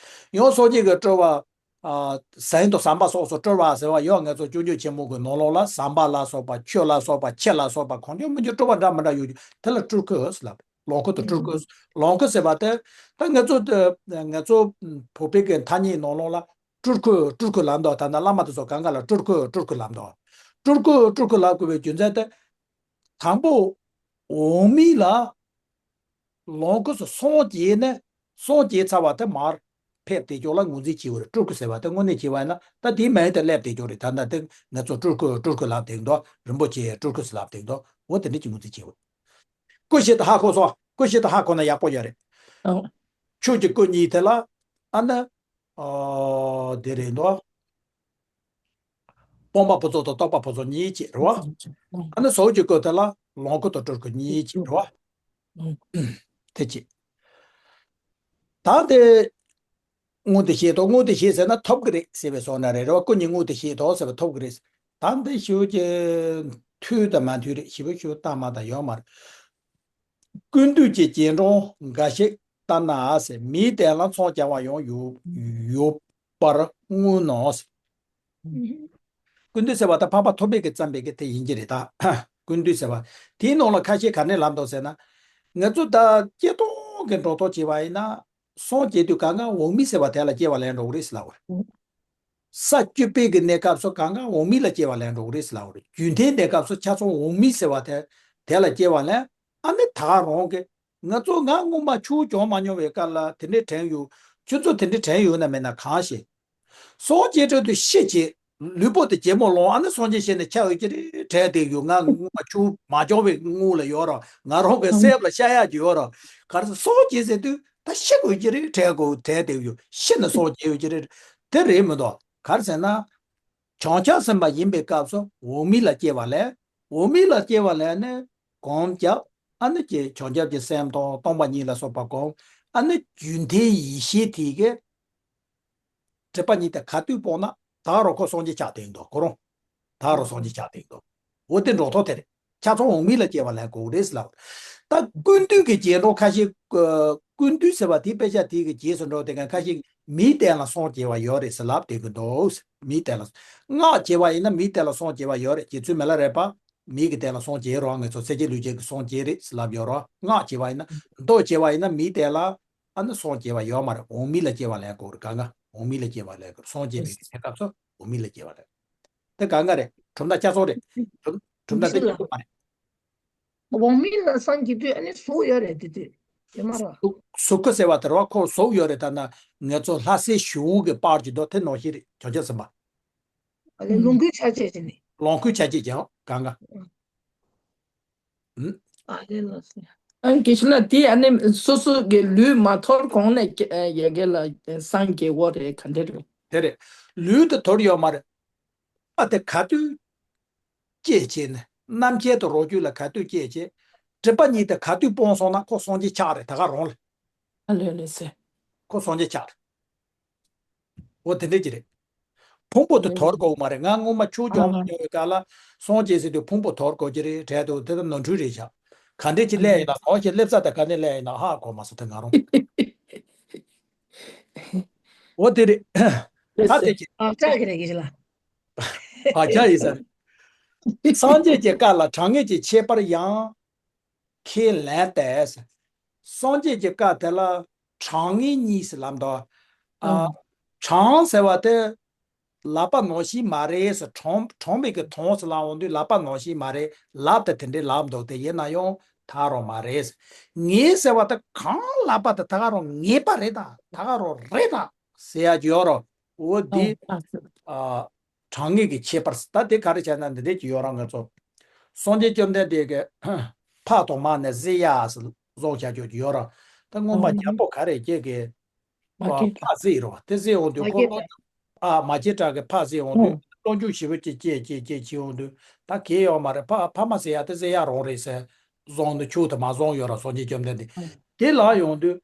ཡང་སངས་རྒྱས་ཀྱི་སྤྲུལ་པ། ཨ། ཟན་དང་ཟམ་པ་སོགས་སུ་སྤྲུལ་པ་ཟེར་བ་ཡང་ང་ཚོ་སྤྱོད་འཇུག་ཆེན་མོ་གི་ནང་ལོགས་ལ་ཟམ་པ་ལ་སོགས་པ། ཆུ་ལ་སོགས་པ། ཁྱི་ལ་སོགས་པ། གང་བྱུང་མང་བྱུང་སྤྲུལ་པ་འདྲ་མི་འདྲ་ཡོད་རྒྱུ་དེ་ལ་སྤྲུལ་སྐུ་ཟེར་ལབ། ལོངས་སྐུ་དང་སྤྲུལ་སྐུ། ལོངས་སྐུ་ཟེར་བ་དེ། ད་ང་ཚོ་དེ་ང་ཚོ་བོད་པའི་གི་ཐ་སྙད་ནང་ལོགས་ལ། སྤྲུལ་སྐུ་སྤྲུལ་སྐུ་ལབ་འདུག་ད་ནི་བླ་མ་དེ་ཚོ་གང་ག་ལ་སྤྲུལ་སྐུ་སྤྲུལ་སྐུ་ལབ་འདུག་སྤྲུལ་སྐུ་སྤྲུལ་སྐུ་ལབ་དགོས་པའི་རྒྱུ་མཚན་དེ། དང་པོ། འོག་མིན་ལ་ལོངས་སྐུ་སོགས་སངས་རྒྱས་ནས། སངས་རྒྱས་ཚར་བ་དེ་མར་ཕེབས་བསྡད་ཀྱོག་ལ་ངོས་འཛིན་བྱེད་དགོས་རེད། སྤྲུལ་སྐུ་ཟེར་བ་དེ་དངོས་གནས་བྱས་པ་ཡིན་ན། ད་དེའི་མིང་དེ་སླེབས་བསྡད་ཀྱོག་རེད། ད་ནི་དེ་ང་ཚོ་སྤྲུལ་སྐུ་སྤྲུལ་སྐུ་ལབ་བསྡད་འདུག་རིན་པོ་ཆེ་སྤྲུལ་སྐུ་ཟེར་ལབ་བསྡད་འདུག་འོ་དེ་འདྲ་ཅིག་ངོས་འཛིན་བྱེད་དགོས། སྐུ་བཞི་དེ་ཧ་གོ་སོང་། སྐུ་བཞི་དེ་ཧ་གོ་ན་ཡག་པོ་ཡོད་རེད། ཨོ། ཆོས་ཀྱི་སྐུ་གཉིས་དེ་ལ། ཨ་ནི། ཨོ། དེ་རེད་འདུག་སྤོང་བ་ཕུན་ཚོགས་དང་རྟོགས་པ་ཕུན་ཚོགས་གཉིས་བྱས་རེད་བ། ཨ་ནི་གཟུགས་ཀྱི་སྐུ་དེ་ལ་ལོངས་སྐུ་དང་སྤྲུལ་སྐུ་གཉིས་བྱས་རེད་བ། དེ་བྱས། ད་དེ། དངོས་དེ་ཤེས་དང་། དངོས་དེ་ཤེས་ཟེར་ན་ཐོབ་ཀྱི་རེད་ཟེར་བའི་བཟོ་འདྲ་རེད། རེད་བ། སྐུ་གཉིས་དངོས་དེ་ཤེས་དང་ཟེར་བ་ཐོབ་ཀྱི་རེད། ད་འདི་ཞུ་རྒྱུ་མཐུན་དང་མ་མཐུན་རེད། ཞེ་པོ་ཞུ་སྟངས་མ་དང་ཡོད་མ་རེད། ཀུན་བཏུས་ཀྱི་རྗེས་འབྲང་འགའ་ཞིག་ལྟར་ན་ཟེར། མིའི་དོན་ལ་མཚོན་བྱ་བ་ཡང་ཡོད་ཡོད་པར་མངོན་ནོ་ཟེར། ཀུན་བཏུས་ཟེར་བ་ད་འཕགས་པ་ཐོབ་པའི་གི་བརྩམས་པའི་གི་དེ་ཡིན་གྱི་རེད་ད། ཀུན་བཏུས་ཟེར་བ་དེའི་ནང་ལ་ཁ་ཤས་ག་ནས་ལབ་འདུག་ཟེར་ན། ང་ཚོ་ད་སྤྱིར་བཏང་གི་འགྲོ་སྟངས་བྱས་པ་ཡིན་ན། སངས་རྒྱས་དུས་གང་ག་འོག་མིན་ཟེར་བ་དེ་ལ་སྐྱེ་བ་ལེན་འགྲོ་གི་རེད་ཟེར་ལབ་པ་རེད། ས་བཅུ་པའི་གི་གནས་སྐབས་སུ་གང་ག་འོག་མིན་ལ་སྐྱེ་བ་ལེན་འགྲོ་གི་རེད་ཟེར་ལབ་པ་རེད། རྒྱུན་མཐའི་གནས་སྐབས་སུ་ཆ་ཚང་འོག་མིན་ཟེར་བ་དེ་དེ་ལ་སྐྱེ་བ་ལེན། ཨ་ནི་ད་རུང་གི་ང་ཚོ་ང་སྔོན་མ་ཆོས་སྦྱང་མ་མྱོང་བའི་སྐབས་ལ་དེ་འདྲའི་དྲན་ཡོད། ཁྱོད་ཚོ་དེ་འདྲའི་དྲན་ཡོད་ན་མེད་ན་གང་ཤེས། སངས་རྒྱས་འགྲོ་དུས་ཤི་བྱས། ལུས་པོ་དེ་ཇེ་མོ་ལོངས། ཨ་ནི་སངས་རྒྱས་ཞལ་ནས་ཕྱག་འོས་ཀྱི་རེད་དྲན་བསྡད་ཡོད། ང་ངོ་མ་ཆུ་མ་སྦྱོང་བའི་སྔོན་ལ་ཡོད་ར། ང་རང་གི་སེམས་ལ་ཤར་ཡག་ཅིག་ཡོད་ར། ག་རེ་ཟེར། སངས་རྒྱས་ཟེར་དུས་ད་ཤི་དགོས་ཀྱི་རེད་དྲན་དགོས་དྲན་བསྡད་ཡོད། ཤི་ནས་སངས་རྒྱས་འོས་ཀྱི་རེད། དེ་རེད་མི་འདུག་ག་རེ་ཟེར་ན། བྱང་ཆུབ་སེམས་དཔའ་ཡིན་པའི་སྐབས་སུ་འོག་མིན་ལ་སྐྱེ་བ་ལེན། འོག་མིན་ལ་སྐྱེ་བ་ལེན་ནས་གོམས་བརྒྱབ། ཨ་ནི་ཀྱེ་བྱང་ཆུབ་ཀྱི་སེམས་དང་སྟོང་པ་ཉིད་ལ་སོགས་པ་གོམས། ཨ་ནི་རྒྱུན་མཐའི་ཡེ་ཤེས་དེ་གི་སྒྲིབ་པ་གཉིས་དེ་ག་དུས་སྤོང་ན་ད་རུང་ཁོ་སངས་རྒྱས་ཆགས་བསྡད་འདུག་ཁོ་རང་། ད་རུང་སངས་རྒྱས་ཆགས་བསྡད་འདུག་འོ་དེ་འགྲོ་ཐོག་དེ་རེད། ཆགས་ཚང་འོག་མིན་ལ་སྐྱེ་བ་ལེན་དགོས་རེད་ཟེར་ལབ། ད་ཀུན་བཏུས་ཀྱི་རྗེས་འགྲོ་ཁ་ཤས། ཀུན་བཏུས་ཟེར་བ་དེ་དཔེ་ཆ་དེ་གི་རྗེས་སུ་འགྲོ་དེ་ག་ཁ་ཤས་མིའི་རྟེན་ལ་སངས་རྒྱས་པ་ཡོད་རེད་ཟེར་ལབ་བསྡད་ཀྱི་འདུག་མིའི་རྟེན་ལ། སྔགས་བྱས་པ་ཡིན་ན་མིའི་རྟེན་ལ་སངས་རྒྱས་པ་ཡོད་རེད། རྗེ་བཙུན་མི་ལ་རས་པ་མིའི་གི་རྟེན་ལ་སངས་རྒྱས་རོགས། ང་ཚོ་སེམས་ཅན་ལུས་ཅན་གྱི་སངས་རྒྱས་རེད་ཟེར་ལབ་ཡོད་རོགས། སྔགས་བྱས་པ་ཡིན་ན། མདོ་བྱས་པ་ཡིན་ན་མིའི་རྟེན་ལ་ཨ་ནི་སངས་རྒྱས་པ་ཡོད་མ་རེད། འོག་མིན་ལ་སྐྱེ་བ་ལེན་དགོས་རེད། གང་ག་འོག་མིན་ལ་སྐྱེ་བ་ལེན་དགོས་རེད། སངས་རྒྱས་པའི་གི་གནས་སྐབས་སུ་འོག་མིན་ལ་སྐྱེ་བ་ལེན། དེ་གང་ག་རེད། གྲུབ་མཐའ་བསྐྱར་གསོ་རེད། གྲུབ་གྲུབ་མཐའ་དེ་བསྐྱར་གསོ་མ་རེད། འོག་མིན་ལ་སངས་རྒྱས་དུས་ཨ་ནི་གཟུགས་ཡོད་རེད་དེ་དུས། དེ་མ་རེད། གཟུགས་གཟུགས་སྐུ་ཟེར་བ་དེ་རེད་བ། ཁོ་གཟུགས་ཡོད་རེད། ད་ན་ང་ཚོ་ལྷ་སའི་གཞུང་གི་པར་གྱི་མདོ་དེ་ནང་བཞིན་རེད། བྱང་ཆུབ་སེམས་དཔའ། ཨ་ལས་ལོངས་སྐུའི་ཆ་བྱད་ཅིག་ནི། ལོངས་སྐུའི་ཆ་བྱད་ཀྱང་གང་ག་ཨ་ལས་ལ་སེ། ཨ་དགེ་བཤེས་ལགས་དེ་ཨ་ནི་སོ་སོ་གི་ལུས་མ་དོར་གོང་ནས་ཀྱ་ཡ་གི་ལ་སངས་རྒྱས་འོ་རེད་ག་འདྲ་རེད། དེ་རེད། ལུས་དེ་དོར་ཡོད་མ་རེད། ཨ་དེ་ག་དུས་སྐྱེས་བྱས་ནས་རྣམ་མཁྱེན་དུ་རོ་རྒྱུད་ལ་ག་དུས་སྐྱེས་བྱས། སྒྲིབ་པ་གཉིས་དེ་ག་དུས་སྤོང་སོང་ན་ཁོ་སངས་རྒྱས་ཆགས་རེད། ད་ག་རང་ལ། ཨ་ལས་ལས་སེ། ཁོ་སངས་རྒྱས་ཆགས་རེད། འོ་དེ་འདྲ་ཅིག་རེད། ཕུང་པོ་དེ་དོར་དགོས་མ་རེད། ང་སྔོན་མ་ཆུ་རྒྱུག་མ་མྱོང་བའི་སྐབས་ལ་སངས་རྒྱས་ཟེར་དུས་ཕུང་པོ་དོར་དགོས་ཀྱི་རེད་དྲན་འདུག་དེ་ལྟར་ནོར་འཁྲུལ་རེད་བཞག་ག་འདྲས་ཅིག་སླེབས་ཡིན་ན་ནོར་ཞིག་སླེབས་ས་དེ་ག་ནས་སླེབས་ཡིན་ན་ཧ་གོ་མ་སོང་། དེ་ང་རང་། འོ་དེ་རེད། ད་དེ་ཅིག་ཨ་ཅག་གི་རེད་གི་ལ། བག་ཆགས་ཡིན་ས་རེད། སངས་རྒྱས་ཀྱི་བཀའ་ལ་དྲང་ངེས་ཀྱི་ཁྱད་པར་ཡང་ཁས་ལེན་ཏེ། སངས་རྒྱས་ཀྱི་བཀའ་དེ་ལ་དྲང་ངེས་གཉིས་སུ་ལབ་འདུག་ཨ། དྲང་ཟེར་བ་དེ་ལབ་པ་ནང་བཞིན་མ་རེད་ཟེར། དྲང་དྲང་མེད་ཀྱི་དྲང་ཟེར་ལབ་འོང་དུས་ལབ་པ་ནང་བཞིན་མ་རེད། ལབ་དེ་དེ་འདྲའི་ལབ་འདུག་དེ་ཡིན་ན་ཡང་ད་རུང་མ་རེད་ཟེར། ངེས་ཟེར་བ་དེ་གང་ལབ་པ་དེ་ད་ག་རང་ངེས་པ་རེད་ད། ད་ག་རང་རེད་ད་ཟེར་ཡ་ཅིག་ཡོད་རེད། འོ་འདི། ཨ། དྲང་ངེས་ཀྱི་ཁྱད་པར། ད་དེ་ག་རེ་བྱས་ན་འདི་འདྲས་ཀྱི་ཡོད་ར། ང་ཚོ་སངས་རྒྱས་བཅོམ་ལྡན་འདས་ཀྱི་ཕ་དང་མ་ནས་གཟིགས་ཡ་ཟེར་བཟོ་བྱ་རྒྱུ་ཡོད་ར། ད་སྔོན་མ་རྒྱལ་པོ་ག་རེ་སྐྱེས་ཀྱི་ཕ་གཟིགས་རོ། དེ་གཟིགས་འོང་དུས་ཁོ་བློ། ཨ། མ་སྐྱེས་དགྲ་གི་ཕ་གཟིགས་འོང་དུས་བློ་འགྱུར་ཞེ་པོ་ཅིག་སྐྱེས་སྐྱེས་སྐྱེས་བྱེད་འོང་དུས་ད་གལ་ཡོད་མ་རེད། ཕ་ཕ་མ་ཟེར་ཡ་དེ་གཟིགས་ཡ་རང་རེད་ཟེར་བཟོ་འོང་དུས་ཆུ་དེ་མ་བཟོ་ཡོད་ར། སངས་རྒྱས་བཅོམ་ལྡན་འདས་དེ་ལ་ཡོང་དུས།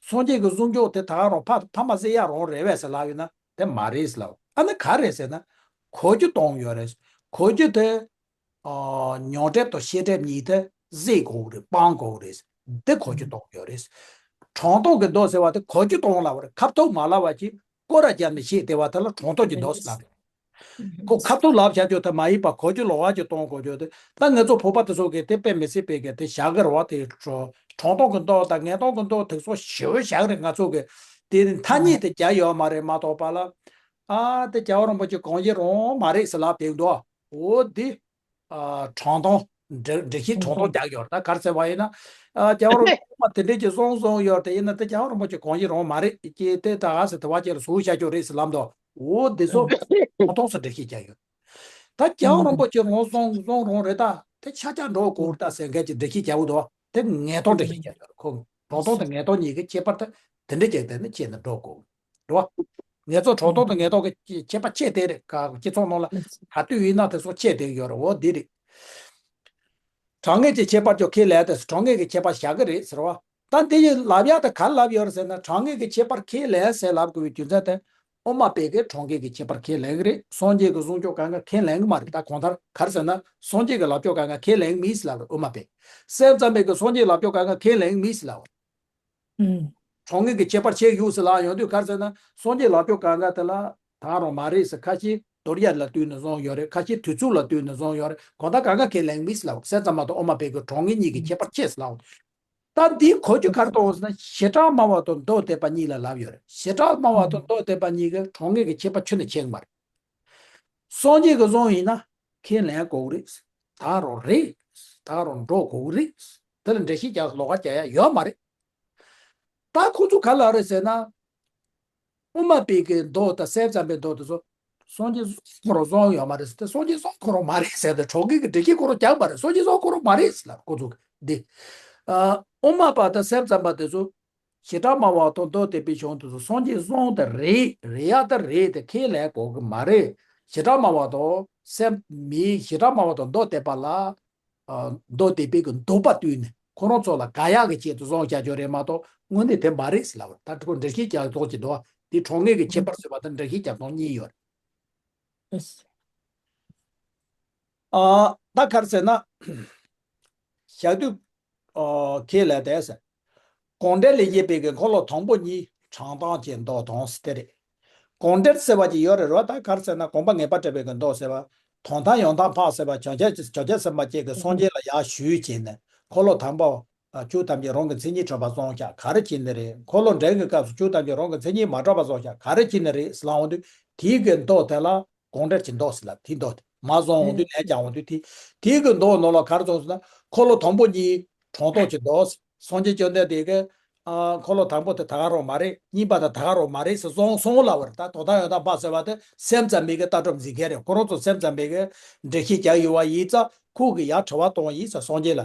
སངས་རྒྱས་ཀྱི་གསུང་ཆོས་དེ་ད་ག་རང་ཕ་ཕ་མ་གཟིགས་ཡ་རང་རེད་བས་ཟེར་ལབ་ཡོད་ན་དེ་མ་རེད་ཟེར་ལབ། ཨ་ནི་ག་རེད་ཟེར་ན། གོ་རྒྱུ་གཏོང་ཡོད་རེད། གོ་རྒྱུ་དེ་ཨ་མྱོང་གྲོལ་དང་ཤེས་སྒྲིབ་གཉིས་དེ་གཟིགས་དགོས་རེད། སྤང་དགོས་རེད། དེ་གོ་རྒྱུ་གཏོང་ཡོད་རེད། དྲང་ཐོག་གི་མདོ་ཟེར་བ་དེ་གོ་རྒྱུ་གཏོང་ལབ་པ་རེད། ཁ་ཐུག་མ་ལབ་པ་ཅིག་སྐོར་ར་རྒྱབ་ནས་བཤད་བསྡད་པ་དེ་ལ་དྲང་ཐོག་གི་མདོ་ཟེར་ལབ་རེད། ཁོ་ཁ་ཐུག་ལབ་བྱ་རྒྱུ་དེ་མ་ཡིན་པ་གོ་རྒྱུ་ལོགས་ཀ་ཅིག་གཏོང་དགོས་རྒྱུ་དེ། ད་ང་ཚོ་བོད་པ་དེ་ཚོ་གིས་དེ་དཔེ་མི་སྲིད་པའི་གི་དེ་བཞག་གི་རེད་བ། དེ་དྲང་ཐོག་གི་མདོ་དང་ངེས་དོན་གྱི་མདོ་དེ་ཚོ་ཞེ་པོ་བཞག་རེད། ང་ཚོ་གིས་དེ་ཐ་སྙད་དེ་རྒྱག་ཡོད་མ་རེད་མ་གཏོགས་པ་ལ། ཨ་དེ་རྒྱལ་བ་རིན་པོ་ཆེ་གང་ཡིན་རང་མ་རེད་ཟེར་ལབ་བསྡད་འདུག་འོ་དེ། ཨ་དྲང་ཐོག་འགྲེལ་འགྲེལ་བཤད་དྲང་ཐོག་རྒྱག་ཡོད་རེད། ད་ག་རེ་ཟེར་བ་ཡིན་ན། ཨ་རྒྱལ་བ་རིན་པོ་ཆེ་དེ་འདྲས་ཀྱི་གསུང་གསུངས་ཡོད་རེད། དེ་ཡིན་ན་དེ་རྒྱལ་བ་རིན་པོ་ཆེ་གང་ཡིན་རང་མ་རེད་ཀྱི་དེ་ད་ག་ཟེར་དེ་བ་ཅིག་ལ་ཟུར་བཞག་རྒྱུ་རེད་ཟེར་ལབ་འདུག་འོ་དེ་ཚོ་དྲང་ཐོག་སུ་འགྲེལ་བཤད་རྒྱག་ཡོད། ད་རྒྱལ་བ་རིན་པོ་ཆེ་རང་གསུང་གསུང་རང་རེད། ད་དེ་ཆ་ཆ་འགྲོ་དགོས་རེད་ད་ཟེར་མཁན་གྱི་འགྲེལ་བཤད་རྒྱག་གི་འདུག་དེ་ངེས་དོན་འགྲེལ་བཤད་རྒྱག་ཡོད་རེད། ཁོ་དྲང་ཐོག་དང་ངེས་དོན་གཉིས་ཀྱི་ཁྱད་པར་དེ་དེ་འདྲས་ཀྱི་དེ་ནི་ཁྱེད་ནི་འགྲོ་དགོས། རེད་བ། ངེས་དོན་དྲང་ཐོག་དང་ངེས་དོན་གྱི་ཁྱད་པར་ཕྱེ་བསྡད་རེད། ག་སྤྱི་ཚོགས་ནང་ལ་ག་དུས་ཡིན་ན་དེ་ཚོ་ཕྱེ་བསྡད་ཡོད་རེད། འོ་འདི་རེད། དྲང་ངེས་ཀྱི་ཁྱད་པར་ཀྱང་ཁས་ལེན་ཏེ་དྲང་ངེས་ཀྱི་ཁྱད་པར་བཞག་གི་རེད་ཟེར་བ། ད་འདི་ཡི་ལབ་ཡག་དེ་ག་ལབ་ཡོད་རེད་ཟེར་ན། དྲང་ངེས་ཀྱི་ཁྱད་པར་ཁས་ལེན་ཟེར་ལབ་དགོས་པའི་རྒྱུ་མཚན་དེ། དབུ་མ་པས་ཀྱི་དྲང་ངེས་ཀྱི་ཁྱད་པར་ཁས་ལེན་གྱི་རེད། སངས་རྒྱས་ཀྱི་གསུང་ཆོས་གང་ག་ཁས་ལེན་གྱི་མ་རེད། ད་གང་ལྟར་ག་རེ་ཟེར་ན་སངས་རྒྱས་ཀྱི་ལབ་ཕྱོགས་གང་ག་ཁས་ལེན་གྱི་མིན་ཟེར་ལབ་རེད། དབུ་མ་པས། སེམས་ཙམ་པས་ཀྱི་སངས་རྒྱས་ལབ་ཕྱོགས་གང་ག་ཁས་ལེན་གྱི་མིན་ཟེར་ལབ་རེད། དྲང་ངེས་ཀྱི་ཁྱད་པར་ཕྱེ་ཡོད་ཟེར་ལབ་ཡོང་དུས་ག་རེ་ཟེར་ན་སངས་རྒྱས་ལབ་ཕྱོགས་གང་ག་དེ་ལ་ད་རུང་མ་རེད་ཟེར། ཁ་ཤས་དོར་ཡ་ལ་བསྟུན་ནས་བཟུང་ཡོད་རེད། ཁ་ཤས་དུས་ཚོད་ལ་བསྟུན་ནས་བཟུང་ཡོད་རེད། གང་ལྟར་གང་ག་ཁས་ལེན་མིན་ཟེར་ལབ། སེམས་ཙམ་པ་དང་དབུ་མ་པས་ཀྱི་དྲང་ངེས་གཉིས་ཀྱི་ཁྱད་པར་ཕྱེ་ཟེར་ལབ། ད་འདིའི་གོ་རྒྱུ་ག་རེ་གཏོང་ཟེར་ན་བྱེ་བྲག་སྨྲ་བ་དང་མདོ་སྡེ་པ་གཉིས་ལ་ལབ་ཡོད་རེད། བྱེ་བྲག་སྨྲ་བ་དང་མདོ་སྡེ་པ་གཉིས་ཀྱིས་དྲང་ངེས་ཀྱི་ཁྱད་པར་ཁྱོན་ནས་ཕྱེ་གི་མ་རེད། སངས་རྒྱས་ཀྱིས་གསུངས་ཡིན་ན་ཁས་ལེན་དགོས་ཀྱི་རེད། ད་རུང་རེད། ད་རུང་འགྲོ་དགོས་ཀྱི་རེད། དེ་ལ་འགྲེལ་བཤད་རྒྱག་ལོགས་ཀ་རྒྱག་ཡ་ཡོད་མ་རེད། ད་ཁོ་ཚོ་ག་ལ་རེད་ཟེར་ན། དབུ་མ་པའི་གི་མདོ་དང་སེམས་ཙམ་པའི་མདོ་དེ་ཚོ་སངས་རྒྱས་ཁོ་རང་གསུངས་ཡོད་མ་རེད་ཟེར་ཏེ། སངས་རྒྱས་གསུངས་ཁོ་རང་མ་རེད་ཟེར་ཏེ། དྲང་ངེས་ཀྱི་འགྲེལ་བཤད་ཁོ་རང་རྒྱག་མ་རེད། སངས་རྒྱས་གསུངས་ཁོ་རང་མ་རེད་ཟེར་ལབ། ཁོ་ཚོ་འདི། ཨ། དབུ་མ་པ་དང་སེམས་ཙམ་པ་དེ་ཚོ་བྱེ་བྲག་སྨྲ་བ་དང་མདོ་སྡེ་པའི་གཞུང་དེ་ཚོ་སངས་རྒྱས་གསུངས་དེ་རེད། རེད་ཡ་དེ་རེད་དེ་ཁས་ལེན་དགོས་གི་མ་རེད། བྱེ་བྲག་སྨྲ་བ་དང་སེམས་མི་བྱེ་བྲག་སྨྲ་བ་དང་མདོ་སྡེ་པ་ལ། ཨ། མདོ་སྡེ་པའི་གི་འདོད་པ་བསྟུན་ནས་ ཁོ་རང་ཚོ་ལ་དགའ་ཡག་གི་ཆེད་དུ་བཟོ་བྱ་རྒྱུ་རེད་མ་གཏོགས་དངོས་གནས་དེ་མ་རེད་ཟེར་ལབ་པ་རེད། ད་ཁོ་འགྲེལ་བཤད་རྒྱག་སྟངས་ཀྱི་འདུག་བ། དེ་གྲངས་ངེས་ཀྱི་ཁྱད་པར་ཟེར་བ་དང་འགྲེལ་བཤད་རྒྱག་སྟངས་གཉིས་ཡོད་རེད། ཨ། ད་ག་རེ་ཟེར་ན། ཞག་དུས། ཨ། ཁས་ལེན་དེ་ཟེར། གང་འབྲེལ་ལས་སྐྱེས་པའི་གི་འཁོར་ལོ་དང་པོ་གཉིས་དྲང་སྟངས་ཀྱི་མདོ་དང་ཟེར་དེ་རེད། གང་འབྲེལ་ཟེར་བ་ཅིག་ཡོད་རེད་རོ། ད་ག་རེ་ཟེར་ན་གོམས་པ་ངེས་པར་འབྲེལ་བའི་གི་མདོ་ཟེར་བ། དོན་དམ་ཡང་དག་འཕགས་ཟེར་བ་བྱང་ཆུབ་བྱང་ཆུབ་སེམས་དཔའ་བཅས་ཀྱིས་སངས་རྒྱས་ལ་ཡར་ཞུས་བྱས་ནས་འཁོར་ལོ་དང་པོ། ཨ། བཅུ་ཐམས་ཅད་རང་གི་མཚན་ཉིད་གྲུབ་པ་སོང་ཤག་ག་རེ་བྱས་ནས་རེད། འཁོར་ལོ་འབྲིང་གི་སྐབས་སུ་བཅུ་ཐམས་ཅད་རང་གི་མཚན་ཉིད་མ་གྲུབ་པ་སོང་ཤག་ག་རེ་བྱས་ནས་རེད་ཟེར་ལབ་འོང་དུས་དེའི་གི་མདོ་དེ་ལ། གང་འབྲེལ་གྱི་མདོ་ཟེར་ལབ་དེ་མདོ་དེ་མ་བཟུང་འོང་དུས་ལན་རྒྱག་འོང་དུས་དེ། དེའི་གི་མདོ་ནང་ལ་ག་རེ་གསུངས་ཟེར་ན་འཁོར་ལོ་དང་པོ་གཉིས་དྲང་ལྡོག་གི་མདོ། སངས་རྒྱས་བཅོམ་ལྡན་འདས་ཀྱིས། ཨ། འཁོར་ལོ་དང་པོ་དེ་ད་ག་རང་མ་རེད། གཉིས་པ་དེ་ད་ག་རང་མ་རེད་ཟེར་སོང་སོང་ལབ་པ་རེད། ད་དོན་དམ་ཡང་དག་འཕགས་ཟེར་བ་དེ་སེམས་ཙམ་པའི་གི་ལྟ་གྲུབ་འཛིན་མཁན་རེད། ཁོ་རང་ཚོ་སེམས་ཙམ་པའི་གི་འགྲེལ་བཤད་རྒྱག་ཡོད་པ་ཡིན་ཙང་ཁོ་གི་ཡར་དྲི་བ་གཏོང་ཡིན་ཟེར་སངས་རྒྱས་ལ།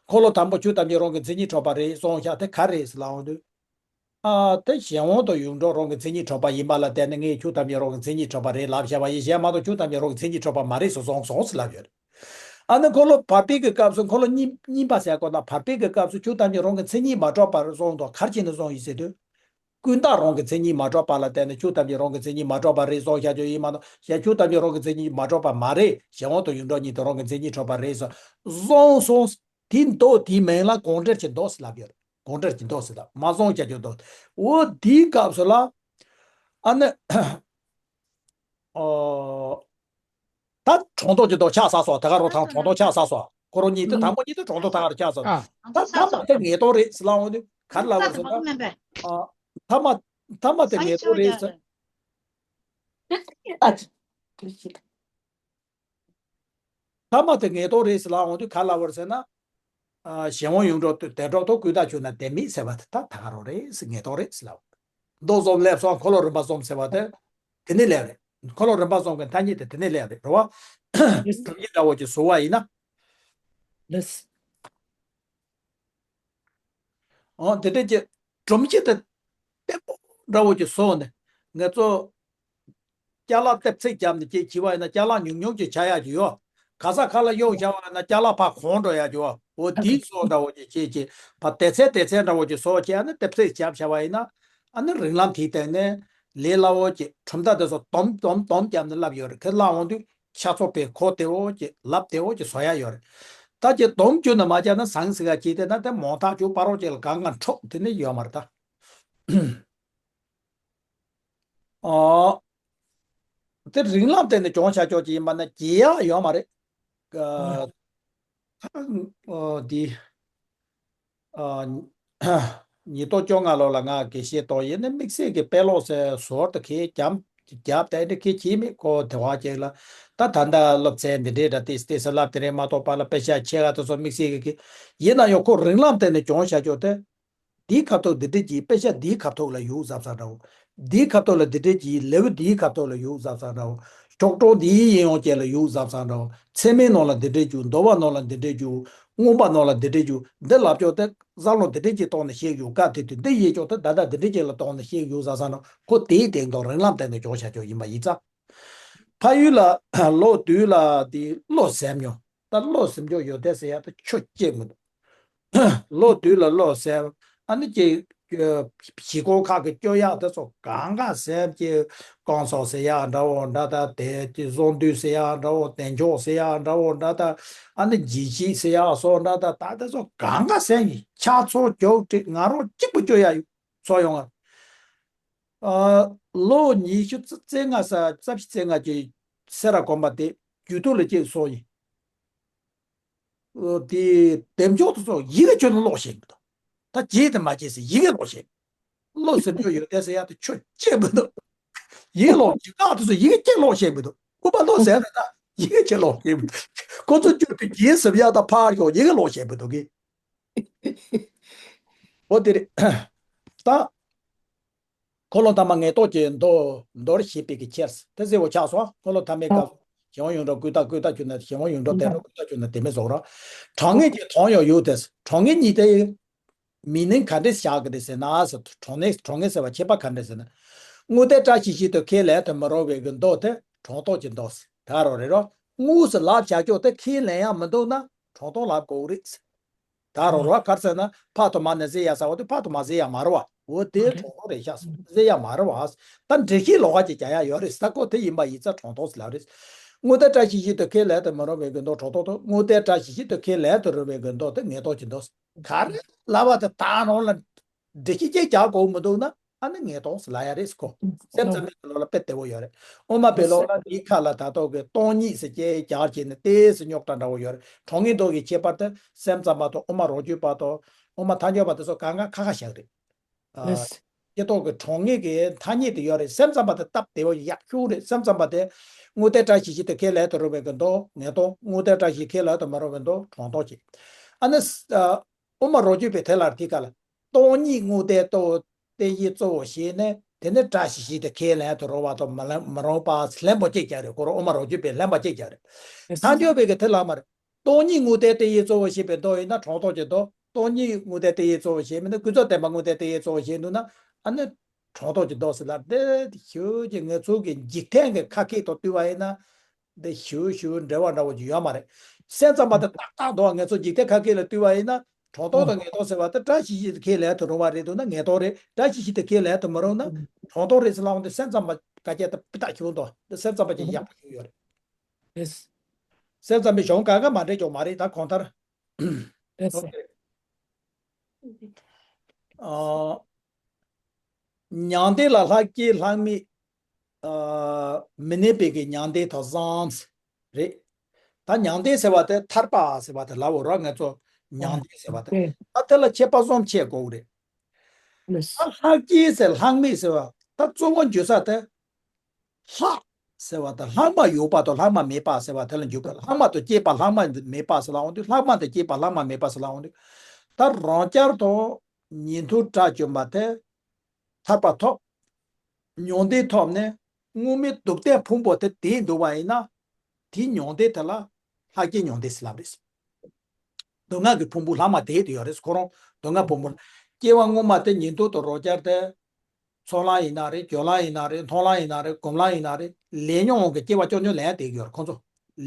འཁོར་ལོ་དང་པོ་བཅུ་ཐམས་ཅད་རང་གི་མཚན་ཉིད་གྲུབ་པ་རེད་སོང་ཤག་དེ་ག་རེད་ཟེར་ལབ་འོང་དུས། ཨ། དེ་གཞན་དབང་དང་ཡོངས་གྲུབ་རང་གི་མཚན་ཉིད་གྲུབ་པ་ཡིན་པ་ལ་བརྟེན་ནས་ངས་བཅུ་ཐམས་ཅད་རང་གི་མཚན་ཉིད་གྲུབ་པ་རེད་ལབ་བཞག་པ་ཡིན། གཞན་མ་གཏོགས་བཅུ་ཐམས་ཅད་རང་གི་མཚན་ཉིད་གྲུབ་པ་མ་རེད་ཟེར་སོང་སོང་ཟེར་ལབ་ཡོད། ཨ་ནི་འཁོར་ལོ་བར་པའི་གི་སྐབས་སུ་འཁོར་ལོ་གཉིས་གཉིས་པ་ཟེར་དགོས་ན་བར་པའི་གི་སྐབས་སུ་བཅུ་ཐམས་ཅད་རང་གི་མཚན་ཉིད་མ་གྲུབ་པར་སོང་དང་ག་རེ་བྱས་ནས་སོང་ཡིན་ཟེར་དུས། ཀུན་བརྟགས་རང་གི་མཚན་ཉིད་མ་གྲུབ་པ་ལ་བརྟེན་ནས་བཅུ་ཐམས་ཅད་རང་གི་མཚན་ཉིད་མ་གྲུབ་པ་རེད་སོང་བཞག་རྒྱུ་ཡིན་མ་གཏོགས་གཞན་བཅུ་ཐམས་ཅད་རང་གི་མཚན་ཉིད་མ་གྲུབ་པ་མ་རེད། གཞན་དབང་དང་ཡོངས་གྲུབ་གཉིས་དེ་རང་གི་མཚན་ཉིད་གྲུབ་པ་རེད་ཟེར་སོང་སོང་། དེ་མདོ་དེའི་མིང་ལ་གང་འབྲེལ་གྱི་མདོ་ཟེར་ལབ་ཡོད་རེད། གང་འབྲེལ་གྱི་མདོ་ཟེར་ལབ་མ་སོང་བྱ་རྒྱུ་མདོ། འོ་དེའི་སྐབས་སུ་ལ། ཨ་ནི། ཨོ། ད་དྲང་ལྡོག་གི་མདོ་ཆགས་ཚར་སོང་། ད་ག་རང་དང་དྲང་ལྡོག་ཆགས་ཚར་སོང་། ཁོ་རང་གཉིས་དེ་དང་པོ་གཉིས་དེ་དྲང་ལྡོག་ད་ག་རང་ཆགས་ཚར་སོང་། ཨ། ད་ཐ་མ་དེ་ངེས་དོན་རེད་ཟེར་ལབ་འོང་དུས་ག་རེ་ལབ་དགོས་ཟེར་ན། ཨ། ཐ་མ། ཐ་མ་དེ་ངེས་དོན་རེད་ཟེར། ཨ། ཐ་མ་དེ་ངེས་དོན་རེད་ཟེར་ལབ་འོང་དུས་ག་ལབ་པ་རེད་ཟེར་ན། ཨ། གཞན་དབང་ཡོངས་གྲུབ་དེ་གྲུབ་ཐོབ་ཀུན་བརྟགས་ཆོས་རྣམས་དེ་མིན་ཟེར་བ་དེ་ད་ད་ག་རང་རེད་ཟེར། ངེས་དོན་རེད་ཟེར་ལབ། མདོ་གསུམ་སླེབས་སོང་། འཁོར་ལོ་རིམ་པ་གསུམ་ཟེར་བ་དེ་དེ་ནས་སླེབས་རེད། འཁོར་ལོ་རིམ་པ་གསུམ་གྱི་མཐའ་གཉིས་དེ་དེ་ནས་སླེབས་རེད་རེད་བ། སྒྲུབ་བྱེད་འདྲ་བོ་ཅིག་བཟོ་བ་ཡིན་ན། ལགས། འོ་དེ་འདྲ་ཅིག་སྒྲུབ་བྱེད་དེ་བརྟན་པོ་འདྲ་བོ་ཅིག་བཟོས་ནས་ང་ཚོ་ཅ་ལག་ལྟེབ་ཚིག་བརྒྱབ་ནས་ཅིག་བྱས་པ་ཡིན་ན་ཅ་ལག་ཉུང་ཉུང་ཅིག་ཆགས་ཡག་ཅིག་ཡོད། ག་ས་ག་ལ་གཡུགས་བཞག་པ་ཡིན་ན་ཅ་ལག་ཕར་གོན་འགྲོ་ཡག་ཅིག་ཡོད། འོ་དེའི་བཟོ་འདྲ་བོ་ཅིག་བྱས་ཅིག་ཕར་སྡེ་ཚན་སྡེ་ཚན་འདྲ་བོ་ཅིག་བཟོ་བྱས་ཨ་ནི་ལྟེབ་ཚིག་བརྒྱབ་བཞག་པ་ཡིན་ན། ཨ་ནི་རིགས་ལམ་དེའི་སྟེང་ནས་ལས་སླ་བོ་ཅིག་གྲུབ་མཐའ་དེ་ཚོ་སྡོམ་སྡོམ་སྡོམ་བརྒྱབ་ནས་ལབ་ཡོད་རེད། དེ་ལབ་འོང་དུས་ཆ་ཚང་པའི་གོ་བདེ་བོ་ཅིག་ལབ་བདེ་བོ་ཅིག་བཟོ་ཡག་ཡོད་རེད། ད་ཅིག་སྡོམ་རྒྱུ་ནི་མ་བརྒྱབ་ན་ཟང་ཟིང་ག་ཅིག་བལྟས་ན་དེ་མང་ཐག་ཆོད་པ་རོགས་ཅིག་ལ་གང་ག་འཕྲོག་དེ་ནི་ཡོད་མ་རེད་ད། ཨོ། དེ་རིགས་ལམ་སྟེང་ནས་སྦྱོང་བྱ་ཆོག་ཅིག་ཡིན་པ་ན་བརྗེད་ཡག་ཡོད་མ་རེད། ཨ། ཨོ་འདི། ཨ། ཉིས་སྟོང་བཅོ་ལྔ་ལོ་ལ་ང་དགེ་བཤེས་གཏོང་ཡིན་ནི་དམིགས་བསལ་གྱི་དཔེ་ཀློག་ཟེར་ཟོར་དུ་ཁྱེད་རྒྱབ་རྒྱབ་དེ་འདྲ་ཁྱེད་བྱེད་མེད་ཁོ་དེ་བ་ཅིག་ལ། ད་ད་ལྟ་སློབ་ཚན་འདི་འདྲའི་འདྲ་ཏིས་ཏིས་ལབ་དེ་རེད་མ་གཏོགས་པ་ལ་དཔེ་ཆ་ཆེ་ག་དེ་ཚོ་དམིགས་བསལ་གྱི་ཡིན་ན་ཡང་ཁོ་རིགས་ལམ་སྟེང་ནས་སྦྱོང་བྱ་ཆོག་དེ། འདིའི་ཁ་ཐུག་འདི་འདྲས་ཀྱིས་དཔེ་ཆ་འདིའི་ཁ་ཐུག་ལ་ཡོད་བཟབ་ས་འདྲ་བོ། འདིའི་ཁ་ཐུག་ལ་འདི་འདྲས་ཀྱིས་ལེའུ་འདིའི་ཁ་ཐུག་ལ་ཡོད་བཟབ་ས་འདྲ་བོ། ཆོག་གྲོང་འདིའི་ཡིན་ཡོང་ཅན་ལ་ཡོད་བཟབ་ས་འདྲ་བོ། ཚད་མའི་ནང་ལ་འདི་འདྲས་རྒྱུ། འདུལ་བ་ནང་ལ་འདི་འདྲས་རྒྱུ། མངོན་པ་ནང་ལ་འདི་འདྲས་རྒྱུ། འདི་ལབ་ཆོག་དེ་བསམ་བློ་འདི་འདྲས་ཀྱིས་བཏང་ནས་བཤད་རྒྱུ་སྐབས་དེ་དུས་འདི་ཡེ་ཆོག་དེ་ད་ལྟ་འདི་འདྲས་ཀྱིས་ལ་བཏང་ནས་བཤད་རྒྱུ་བཟབ་ས་འདྲ་བོ། ཁོ་དེའི་སྟེང་དུ་རིགས་ལམ་སྟེང་དུ་སྦྱོང་བྱ་ཆོག་ཡིན་པ་ཡིན་ཙང་། ཕ་ཡུལ་ལ་ལོ་དུས་ལ་དེ་བློ་ཟབ་མྱོང་། ད་བློ་ཟིན་ཆོག་ཡོད་དེ་ཟེར་ཡག་དེ་ཆོས་ཅིག་མི་འདུག་ལོ་དུས་ལ་བློ་ཟེར། ཨ་ནི་ཅིག་གཞིས་ཁོངས་ཁག་གི་སྐྱོ་ཡག་དེ་ཚོ་གང་ག་ཟེར་ཅིག་རྐང་ཚོགས་ཟེར་ཡག་འདྲ་བོ་འདྲ་ད། དེ་ཅིག་གསོན་དུས་ཟེར་ཡག་འདྲ་བོ། བདེ་མཆོག་ཟེར་ཡག་འདྲ་བོ་འདྲ་ད། ཨ་ནི་འཇིགས་བྱེད་ཟེར་ཡག་སོགས་འདྲ་ད། ད་དེ་ཚོ་གང་ག་ཟེར་ཡིན་ཆ་ཚོགས་རྒྱོབ་དྲི་ང་རང་གཅིག་པུ་སྐྱོ་ཡག་ཡོད་ཚོ་ཡོང་ང་། ཨ། ལོ་ཉི་ཤུ་རྩ་ལྔ་ས་རྩ་བཞི་རྩ་ལྔ་ཅིག་སེ་ར་དགོན་པ་དེ་རྒྱུད་སྟོད་ལ་སྐྱེས་སོང་ཡིན། དེ་བདེ་མཆོག་ཏུ་སོགས་ཡི་གེ་ཁྱོན་ནས་ཀློག་ཤེས་མི་འདུག་ད་བརྗེད་དེ་མ་བརྗེད་ཟེར་ཡི་གེ་ཀློག་ཤེས། བློ་ཟེར་རྒྱུ་ཡོད་དེ་ཟེར་ཡག་དེ་ཆོས་ཅིག་མི་འདུག་ཡི་གེ་ཀློག་ཡི་གེ་དེ་ཚོ་ཡི་གེ་ཅིག་ཀློག་ཤེས་མི་འདུག་སྐུ་པ་བློ་ཟེར་རེད་ད་ཡི་གེ་ཅིག་ཀློག་ཤེས་མི་འདུག་ཁོ་ཚོ་བསྐྱུར་དུས་རྗེས་ཟེར་ཡག་ད་ཕར་ཞོག་ཡི་གེ་ཀློག་ཤེས་མི་འདུག་གི། འོ་དེ་རེད། ད། འཁོར་ལོ་ཐ་མ་ངེས་རྟོགས་ཀྱི་མདོ་མདོར་བཤད་པའི་གི་ཕྱིར་དེ་གསལ་བོ་ཆགས་སོང་། འཁོར་ལོ་ཐ་མའི་སྐབས་སུ་གཞན་དབང་ཡོངས་གྲུབ་ཀུན་བརྟགས་ཀུན་བརྟགས་ཆོས་རྣམས། གཞན་དབང་ཡོངས་གྲུབ་བདེན་གྲུབ་ཀུན་བརྟགས་ཆོས་རྣམས་དེ་མིན་ཟེར་རོ། གྲངས་ངེས་ཀྱི་དོན་ཡང་ཡོད་དེ། གྲངས་ངེས་གཉིས་དེ་མི་ནིང་ག་འདྲས་བཞག་གི་རེད་ཟེར་ན་ཟེར། གྲངས་ངེས་གྲངས་ངེས་ཟེར་བ་ཁྱད་པར་ག་འདྲས་ཟེར་ན། དངོས་བསྟན་བཀྲ་ཤིས་ཤིན་ཏུ་ཁས་ལེན་དུ་མི་རུང་བའི་གི་མདོ་དེ་དྲང་ལྡོག་གི་མདོ་ཟེར་ད་རོ་རེད་རོ། དངོས་སུ་ལབ་བྱ་ཆོག་དེ་ཁས་ལེན་ཡག་མི་འདུག་ན་དྲང་ལྡོག་ལབ་དགོས་རེད་ཟེར། ད་ ད་རོ་རོ་གར་ཟེར་ན་ཕ་དུ་མ་ནི་ཟེར་ཡ་ཟ་བ་དུ་ཕ་དུ་མ་ཟེར་ཡ་མ་རོ་བ། འོ་དེ་གྲོང་དོ་རེད་ཤག་ཟེར་ཡ་མ་རོ་བ། ད་འགྲེལ་བཤད་ལོགས་ཀ་ཅིག་རྒྱག་ཡ་ཡོད་རེད་ས་ཀོ་དེ་ཡིན་པ་ཡིན་ཙང་གྲོང་དོ་ཟེར་ལབ་རེད། དངོས་དེ་བཀྲ་ཤིས་ཤིག་ཏུ་ཁས་ལེན་དུ་མི་རུང་བའི་དགོས་འདོད་གྲོང་དོ་དང་དངོས་དེ་བཀྲ་ཤིས་ཤིག་ཏུ་ཁས་ལེན་དུ་རུང་བའི་དགོས་འདོད་དེ་ངེས་དོན་གྱི་འདོད། ག་རེ་ལབ་པ་དེ་ད་རང་ལ་འགྲེལ་བཤད་ཅིག་རྒྱག་དགོས་མི་འདུག་ན། ཨ་ནི་ངེས་དོན་ཟེར་ལབ་ཡ་རེད་ཁོ། སེམས་ཙམ་པའི་ལོ་ལ་དཔེ་བདེ་བོ་ཡོད་རེད། དབུ་མ་པའི་ལོ་ལ་འདིའི་ཁ་ལ་ད་ལྟོ་གི་སྟོང་ཉིད་ཟེར་སྐད་རྒྱག་བྱས་ནས་ཏོག་ཙམ་རྙོག་དྲ་འདྲ་བོ་ཡོད་རེད། གྲངས་ངེས་འདོད་ཀྱི་ཁྱད་པར་དེ་སེམས་ཙམ་པ་དང་དབུ་མ་རོ་སྐྱོར་པ་དང་དབུ་མ་ཐལ་འགྱུར་བ་དེ་ཚོ་གང་ག་ཁ་ཁ་བཞག་རེད། ཨ། ལགས། སྐྱེ་ཐོག་གི་གྲངས་ངེས་ཀྱི་ཐ་སྙད་དེ་ཡོད་རེད། སེམས་ཙམ་པ་དེ་སྟབས་བདེ་བོ་ཡག་ཤོས་རེད། སེམས་ཙམ་པ་དེ་དངོས་དེ་བཀྲ་ཤིས་ཤིག་ཏུ་ཁས་ལེན་དུ་རུང་བའི་དགོས་འདོད་ངེས་དོན། དངོས་དེ་བཀྲ་ཤིས་ཁས་ལེན་དུ་མི་རུང་བའི་དགོས་འདོད་གྲོང་དོ་བྱེད། ཨ་ནི། ཨ། དབུ་མ་རོ་སྐྱོར་པའི་དེ་ལ་དེ་ག་ལ། སྟོང་ཉིད་དངོས་དེ་ལྟ་བུ་དེ་ཡི་གཙོ་བོ་བྱས་ནས་དེ་ནི་བཀྲ་ཤིས་ཤིག་ཏུ་ཁས་ལེན་དུ་རུང་བ་དང་མི་ལེན་མི་རུང་བ་ལན་པོ་གཅིག་རྒྱག་རེད། ཁོ་རང་དབུ་མ་རོ་སྐྱོར་པའི་ལན་པོ་གཅིག་རྒྱག་རེད། ཐལ་འགྱུར་བའི་གི་དེ་ལ་མ་རེད། སྟོང་ཉིད་དངོས་དེ་དེ་ཡི་གཙོ་བོ་བྱས་པའི་མདོ་ཡིན་ན་གྲོང་དོ་གྱི་མདོ། སྟོང་ཉིད་དངོས་དེ་དེ་ཡི་གཙོ་བོ་བྱས་མིན་ན་ཀུན་རྫོབ་བདེན་པ་དངོས་དེ་དེ་ཡི་གཙོ་བོ་བྱས་འདུག་ན་ཨ་ནི་གྲོང་དོ་གྱི་མདོ་ཟེར་ལ་དེ་ཞུ་གི་ང་ཚོ་གི་འཇིག་རྟེན་གྱི་ཁ་སྐད་དང་བསྟུན་པ་ཡིན་ན། འདི་ཞུ་ཞུ་འབྲེལ་བ་འདྲ་བོ་ཅིག་ཡོད་མ་རེད། སེམས་ཙམ་པ་དེ་ཏག་ཏག་འདུག་ང་ཚོ་འཇིག་རྟེན་ཁ་སྐད་ལ་བསྟུན་པ་ཡིན་ན་གྲོང་དོ་དང་ངེས་དོན་ཟེར་བ་དེ་བཀྲ་ཤིས་ཤིག་ཏུ་ཁས་ལེན་དུ་རུང་བ་རེད་འདུག་ན་ངེས་དོན་རེད། བཀྲ་ཤིས་ཤིག་ཏུ་ཁས་ལེན་དུ་མི་རུང་ན་གྲོང་དོ་རེད་ཟེར་ལབ་འོང་དུས་སེམས་ཙམ་པ་དཀའ་སྤྱད་དེ་སྤུས་དག་ཞིག་འདུག་འདི་སེམས་ཙམ་པ་ཅིག་ཡག་པོ་ཞིག་ཡོད་རེད། ཡེས། སེམས་ཙམ་པའི་གཞུང་གང་ག་མ་འདྲེས་ཀྱང་མ་རེད། ད་གང་ལྟར། ཡེས། ཨ། མྱང་འདས་ལ་ལྷག་སྐྱེས་ལྷག་མེད། ཨ། མི་གནས་པའི་གི་མྱང་འདས་དང་བཟང་རེད། ད་མྱང་འདས་ཟེར་བ་དེ་ཐར་པ་ཟེར་བ་དེ་ལབ་འོ་ར་ང་ཚོ་མྱང་འདས་ཟེར་བ་དེ། ད་དེ་ལ་ཁྱད་པར་གསུམ་ཕྱེ་དགོས་རེད། ད་ལྷག་སྐྱེས་ཟེར་ལྷག་མེད་ཟེར་བ་ད་གཙོ་བོ་འཇུག་ས་དེ། ལྷག་ཟེར་བ་དང་ལྷག་མ་ཡོད་པ་དང་ལྷག་མ་མེད་པ་ཟེར་བ་དེ་ལ་འཇུག་གི། ལྷག་མ་དང་སྐྱེས་པ་ལྷག་མ་མེད་པ་ཟེར་ལ་འོང་དུས་ལྷག་མ་དང་སྐྱེས་པ་ལྷག་མ་མེད་པ་ཟེར་ལ་འོང་དུས། ད་རང་རྐྱར་དང་ཉན་ཐོས་དགྲ་བཅོམ་པ་དེ་ཐར་པ་ཐོབ། མྱང་འདས་ཐོབ་ནས་དངོས་མེད་སྡུག་བདེན་ཕུང་པོ་དེ་དེ་འདུག་པ་ཡིན་ན། དེའི་མྱང་འདས་དེ་ལ་ལྷག་སྐྱེས་མྱང་འདས་ཟེར་ལབ་རེད། སྡུག་བསྔལ་གྱི་ཕུང་པོ་ལྷག་མ་དེ་དེ་ཡོད་རེད། ཁོ་རང་སྡུག་བསྔལ་ཕུང་པོ། སྐྱེ་བ་སྔོན་མ་དེ་ཉན་ཐོས་དང་རང་རྐྱར་དེ། ཚོགས་ལམ་ཡིན་ན་རེད། སྦྱོར་ལམ་ཡིན་ན་རེད། མཐོང་ལམ་ཡིན་ན་རེད། སྒོམ་ལམ་ཡིན་ན་རེད། ལས་ཉོན་དབང་གི་སྐྱེ་བ་རྐྱང་རྐྱང་ལེན་བསྡད་ཀྱི་ཡོད་རེད་ཁོ་ཚོ།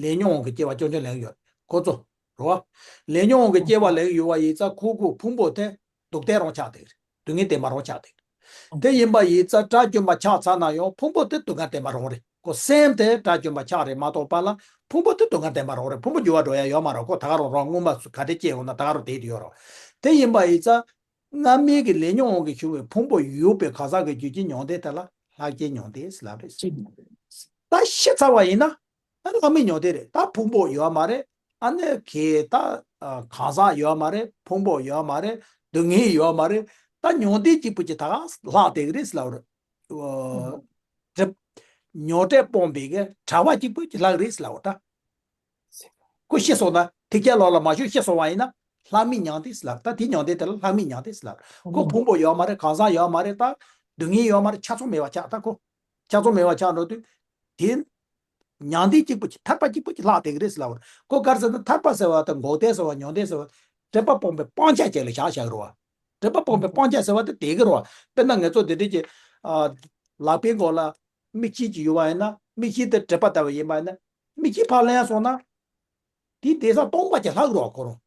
ལས་ཉོན་དབང་གི་སྐྱེ་བ་རྐྱང་རྐྱང་ལེན་ཡོད་རེད་ཁོ་ཚོ། རེད་བ། ལས་ཉོན་དབང་གི་སྐྱེ་བ་ལེན་ཡོད་པ་ཡིན་ཙང་ཁོ་ཁོ་ཕུང་པོ་དེ་སྡུག་བདེན་རང་ཆགས་བསྡད་ཀྱི་རེད། སྡུག་བསྔལ་བདེན་པ་རང་ཆགས་བསྡད་ཀྱི་རེད། དེ་ཡིན་པ་ཡིན་ཙང་དགྲ་བཅོམ་པ་ཆགས་ཚར་ན་ཡང་ཕུང་པོ་དེ་སྡུག་བསྔལ་བདེན་པ་རང་རེད། ཁོ་སེམས་དེ་དགྲ་བཅོམ་པ་ཆགས་རེད་མ་གཏོགས་པ་ལ་ཕུང་པོ་དེ་སྡུག་བསྔལ་བདེན་པ་རང་རེད། ཕུང་པོ་འགྱུར་བ་འགྲོ་ཡ་ཡོད་མ་རེད། ཁོ་ད་ག་རང་རང་སྔོན་མ་ག་འདྲ་སྐྱེས་ཡོང་ན་ད་ག་རང་བསྡད་དེ་ཡོད་རེད། དེ་ཡིན་པ་ཡིན་ཙང་། སྔ་མའི་གི་ལས་ཉོན་དབང་གིས་བྱུང་བའི་ཕུང་པོ་ཡོད་པའི་གང་ཟག་གི་རྒྱུད་ཀྱི་མྱང་འདས་དེ་ལ་ལྷག་སྐྱེས་མྱང་འདས་ལབ་རེད། ད་ཤི་ཚར་བ་ཡིན་ན་ཨ་ལྷག་མེད་མྱང་འདས་རེད། ད་ཕུང་པོ་ཡོད་མ་རེད། ཨ་ནི་གི་ད་གང་ཟག་ཡོད་མ་རེད། ཕུང་པོ་ཡོད་མ་རེད། སྡུག་བསྔལ་ཡོད་མ་རེད། ད་མྱང་འདས་གཅིག་པུ་ཅིག་ད་ག་ལྷག་བསྡད་གི་རེད་ལབ་རེད། སྒྲིབ། མྱང་འདས་སྤངས་པའི་གི་བྲལ་བ་གཅིག་པུ་ཅིག་ལྷག་རེད་ལབ་ད། ཁོ་ཤི་སོང་ན་ཐེག་ཆེན་ལམ་ལ་མ་ཞུགས་ཤི་སོང་བ་ཡིན་ན་ལྷག་མེད་མྱང་འདས་ལབ། ད་དེ་མྱང་འདས་དེ་ལ་ལྷག་མེད་མྱང་འདས་ལབ། ཁོ་ཕུང་པོ་ཡོད་མ་རེད། གང་ཟག་ཡོད་མ་རེད། ད་སྡུག་བསྔལ་ཡོད་མ་རེད། ཆགས་ཚུལ་མེད་པ་ཆགས། ད་ཁོ་ཆགས་ཚུལ་མེད་པ་ཆགས་འགྲོ་དུས་དེ་མྱང་འདས་གཅིག་པུ་ཅིག་ཐར་པ་གཅིག་པུ་ཅིག་ལྷག་བསྡད་ཀྱི་རེད་ལབ། ཁོ་ག་རེ་ཟེར་ན་ཐར་པ་ཟེར་བ་དང་འགོག་བདེན་ཟེར་བ་མྱང་འདས་ཟེར་བ་སྒྲིབ་པ་སྤོང་བའི་སྤང་བྱ་ཅིག་ལ་བཞག་བཞག་གི་རེད་བ། སྒྲིབ་པ་སྤོང་བའི་སྤང་བྱ་ཟེར་བ་དེ་བསྡད་ཀྱི་རེད་བ། དཔེར་ན་ང་ཚོ་འདི་འདྲ་ཅིག་ཨ། ལག་པའི་མགོ་ལ་མིག་ཤེལ་ཅིག་ཡོད་པ་ཡིན་ན་མིག་ཤེལ་དེ་སྒྲིབ་པ་ལྟ་བུ་ཡིན་པ་ཡིན་ན། མིག་ཤེལ་ཕར་ལེན་སོང་ན། དེའི་བསྡད་ས་སྟོང་པ་ཅིག་ལྷག་རོགས་ཁོ་རང་།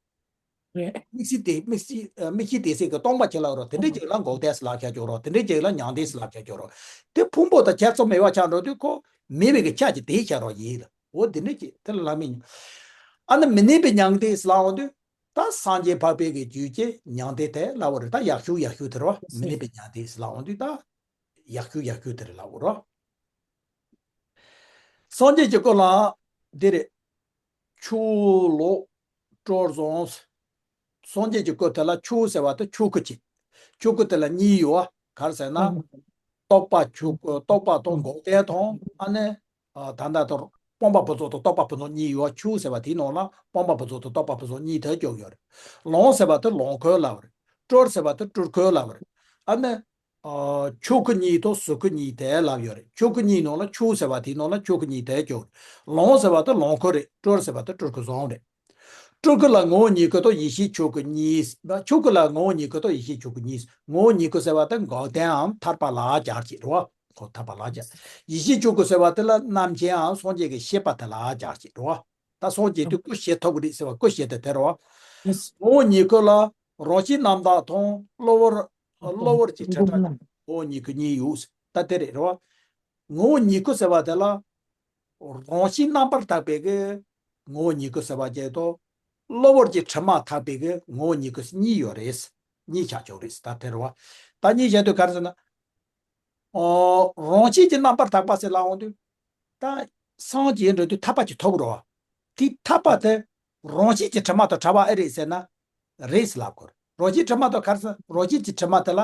རེད། མིག་ཤེལ་དེ་མིག་ཤེལ་ཨ། མིག་ཤེལ་བསྡད་ས་གི་སྟོང་པ་ཅིག་ལྷག་རོགས། དེ་འདྲ་ཅིག་ལ་འགོག་བདེན་ཟེར་ལབ་བྱ་ཆོག་རོགས། དེ་འདྲ་ཅིག་ལ་མྱང་འདས་ཟེར་ལབ་བྱ་ཆོག་རོགས། དེ་ཕུང་པོ་དང་ཁྱད་མཚར་མེད་པ་ཆགས་འགྲོ་དུས་ཁོ་མེད་པའི་གི་ཆ་ཅིག་དེ་ཆགས་རོགས་ཡིན་ལ། འོ་དེ་འདྲ་ཅིག་དེ་ལ་ལྷག་མེད་མྱང་། ཨ་ནི་མི་གནས་པའི་མྱང་འདས་ཟེར་ལབ་འོང་དུས། ད་སངས་རྒྱས་འཕགས་པའི་གི་རྒྱུད་ཀྱི་མྱང་འདས་དེ་ལབ་པ་རེད། ད་ཡག་ཤོས་ཡག་ཤོས་དེ་རེད་བ། མི་གནས་པའི་མྱང་འདས་ཟེར་ལབ་འོང་དུས་ད། ཡག་ཤོས་ཡག་ཤོས་དེ་རེད་ལབ་དགོས་རོ། སངས་རྒྱས་ཀྱི་སྐུ་ལ་འདི་རེད། ཆུ་བོ་ལོག་དཀྲོལ་བཟང་། སངས་རྒྱས་ཀྱི་སྐུ་དེ་ལ་ཆུ་བོ་ཟེར་བ་དེ་ཆོ་ག་ཅིག་ཆོ་ག་དེ་ལ་གཉིས་ཡོད་པ་ག་རེ་ཟེར་ན། ཨང་། རྟོགས་པ་ཆོ་ག་རྟོགས་པ་དང་འགོག་བདེན་དང་ཨ་ནི། ཨ། ད་ལྟ་དུ་སྤངས་པ་ཕུན་ཚོགས་དང་རྟོགས་པ་ཕུན་ཚོགས་གཉིས་ཡོད་པ། ཆུ་བོ་ཟེར་བ་དེའི་ནང་ལ་སྤངས་པ་ཕུན་ཚོགས་དང་རྟོགས་པ་ཕུན་ཚོགས་གཉིས་དེ་བཅུག་ཡོད་རེད། ལོང་ཟེར་བ་དེ་ལོང་འཁོར་ལབ་རེད། དཀྲོལ་ཟེར་བ་དེ་དཀྲོལ་འཁོར་ལབ་རེད། ཨ་ནི། ཨ། ཆོ་ག་གཉིས་དང་གཟུགས་སྐུ་གཉིས་དེ་ལབ་ཡོད་རེད། ཆོ་ག་གཉིས་ནང་ལ་ཆུ་ཟེར་བ་དེའི་ནང་ལ་ཆོ་ག་གཉིས་དེ་ཅོག་ལོང་ཟེར་བ་དེ་ལོང་འཁོར་རེད། དཀྲོལ་ཟེར་བ་དེ་དཀྲོལ་གི་བཟང་རེད། དཀྲོལ་གི་ལ་ངོ་བོ་ཉིད་སྐུ་དང་ཡེ་ཤེས་ཆོ་ག་གཉིས། ཆོ་ག་ལ་ངོ་བོ་ཉིད་སྐུ་དང་ཡེ་ཤེས་ཆོ་ག་གཉིས། ངོ་བོ་ཉིད་སྐུ་ཟེར་བ་དེ་འགོག་བདེན་འམ་ཐར་པ་ལ་སྦྱར་ཅིག་རེད་བ། ཁོ་ཐར་པ་ལ་སྦྱར། ཡེ་ཤེས་ཆོ་ག་ཟེར་བ་དེ་ལ་རྣམ་མཁྱེན་འམ་སངས་རྒྱས་ཀྱི་ཤེས་པ་དེ་ལ་སྦྱར་ཅིག་རེད་བ། ད་སངས་རྒྱས་དུས་སྐུ་ཤེས་ཐུབ་ཀྱི་རེད་ཟེར་བ་སྐུ་ཤེས་དེ་དེ་རེད་བ། ངོ་བོ་ཉིད་སྐུ་ལ་རང་བཞིན་རྣམ་དག་དང་གློ་བུར་གློ་བུར་གྱི་དྲི་བྲལ་ངོ་བོ་ཉིད་སྐུ་གཉིས་ཡོད། ད་དེ་རེད་རེད་བ། ངོ་བོ་ཉིད་སྐུ་ཟེར་བ་དེ་ལ། རང་བཞིན་རྣམ་པར་དག་པའི་གི་ངོ་བོ་ཉིད་སྐུ་ཟེར་བ་བཅས་དང་། གློ་བུར་གྱི་དྲི་མ་དག་པའི་གི་ངོ་བོ་ཉིད་སྐུ་གཉིས་ཡོད་རེད། གཉིས་ཆགས་ཆོག་རེད། ད་དེ་རེད་བ། ད་གཉིས་བྱས་དུས་ག་རེ་ཟེར་ན། ཨོ། རང་བཞིན་གྱིས་རྣམ་པར་དག་པ་ཟེར་ལབ་འོང་དུས། ད་སངས་རྒྱས་འགྲོ་དུས་ཐར་པ་ཅིག་ཐོབ་རེད་བ། དེ་ཐར་པ་དེ་རང་བཞིན་གྱི་དྲི་མ་དང་བྲལ་བ་ཨེ་རེད་ཟེར་ན། རེད་ཟེར་ལབ་དགོས་རེད། རང་བཞིན་དྲི་མ་དང་ག་རེ་ཟེར། རང་བཞིན་གྱི་དྲི་མ་དེ་ལ་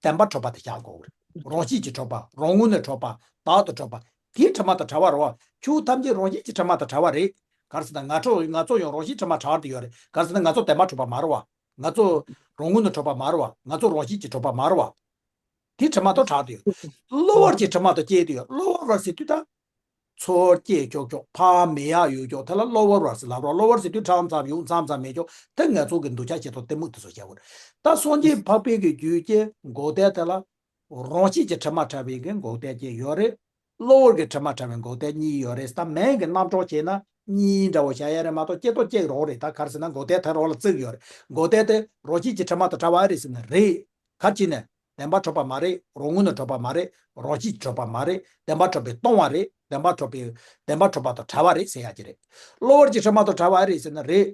བདེན་པར་གྲུབ་པ་དེ་བཞག་དགོས་རེད། རང་བཞིན་གྱིས་གྲུབ་པ། རང་ངོས་ནས་གྲུབ་པ། བདག་ཏུ་གྲུབ་པ། དེའི་དྲི་མ་དང་བྲལ་བ་རེད་བ། ཆོས་ཐམས་ཅད་རང་བཞིན་གྱི་དྲི་མ་དང་བྲལ་བ་རེད། ག་རེ་ཟེར་ན་ང་ཚོ་ང་ཚོ་ཡང་རང་བཞིན་དྲི་མ་བྲལ་བ་དེ་ཡོད་རེད། ག་རེ་ཟེར་ན་ང་ཚོ་བདེན་པར་གྲུབ་པ་མ་རེད་བ། ང་ཚོ་རང་ངོས་ནས་གྲུབ་པ་མ་རེད་བ། ང་ཚོ་རང་བཞིན་གྱིས་གྲུབ་པ་མ་རེད་བ། དེ་དྲི་མ་དང་བྲལ་དུ་ཡོད། གློ་བུར་གྱི་དྲི་མ་དང་བཅས་དུ་ཡོད། གློ་བུར་བ་ཟེར་དུས་ད། ཚུར་སྐྱེས་ཆོག་ཆོག་ཕར་མི་ཡག་ཡོད་ཆོག་དེ་ལ་གློ་བུར་བ་ཟེར་ལབ་རོགས། གློ་བུར་ཟེར་དུས་གྲངས་ཙམ་ཡོད། མཚམས་མཚམས་མེད་ཆོག་དེ་ང་ཚོ་གི་འདུ་བྱ་བྱེད་སྟངས་གཏི་མུག་དེ་ཚོ་བྱ་དགོས་རེད། ད་སངས་རྒྱས་འཕགས་པའི་གི་རྒྱུད་ཀྱི་འགོག་བདེན་དེ་ལ། རང་བཞིན་གྱིས་དྲི་མ་བྲལ་བའི་གི་འགོག་བདེན་གཅིག་ཡོད་རེད། གློ་བུར་གྱི་དྲི་མ་བྲལ་བའི་འགོག་བདེན་གཉིས་ཡོད་རེད། ད་མིང་གི་རྣམ་གྲངས་བྱས་ན་གཉིས་འདྲ་བོ་བྱ་ཡ་རེད་མ་གཏོགས་སྐྱེ་སྟོབས་གཅིག་རང་རེད། ད་ག་རེ་ཟེར་ན་འགོག་བདེན་དེ་རང་ལ་བརྩི་གི་ཡོད་རེད། འགོག་བདེན་དེ་རང་བཞིན་གྱིས་དྲི་མ་དང་བྲལ་བ་རེད་ཟེར་ན་རེད། ག་རེ་བྱས་ནས། བདེན་པར་གྲུབ་པ་མ་རེད། རང་ངོས་ནས་གྲུབ་པ་མ་རེད། རང་བཞིན་གྱིས་གྲུབ་པ་མ་རེད། བདེན་པར་གྲུབ་པས་སྟོང་བ་རེད། བདེན་པར་གྲུབ་པའི་བདེན་པར་གྲུབ་པ་དང་བྲལ་བ་རེད་ཟེར་ཡ་གྱི་རེད། གློ་བུར་གྱི་དྲི་མ་དང་བྲལ་བ་རེད་ཟེར་ན་རེད།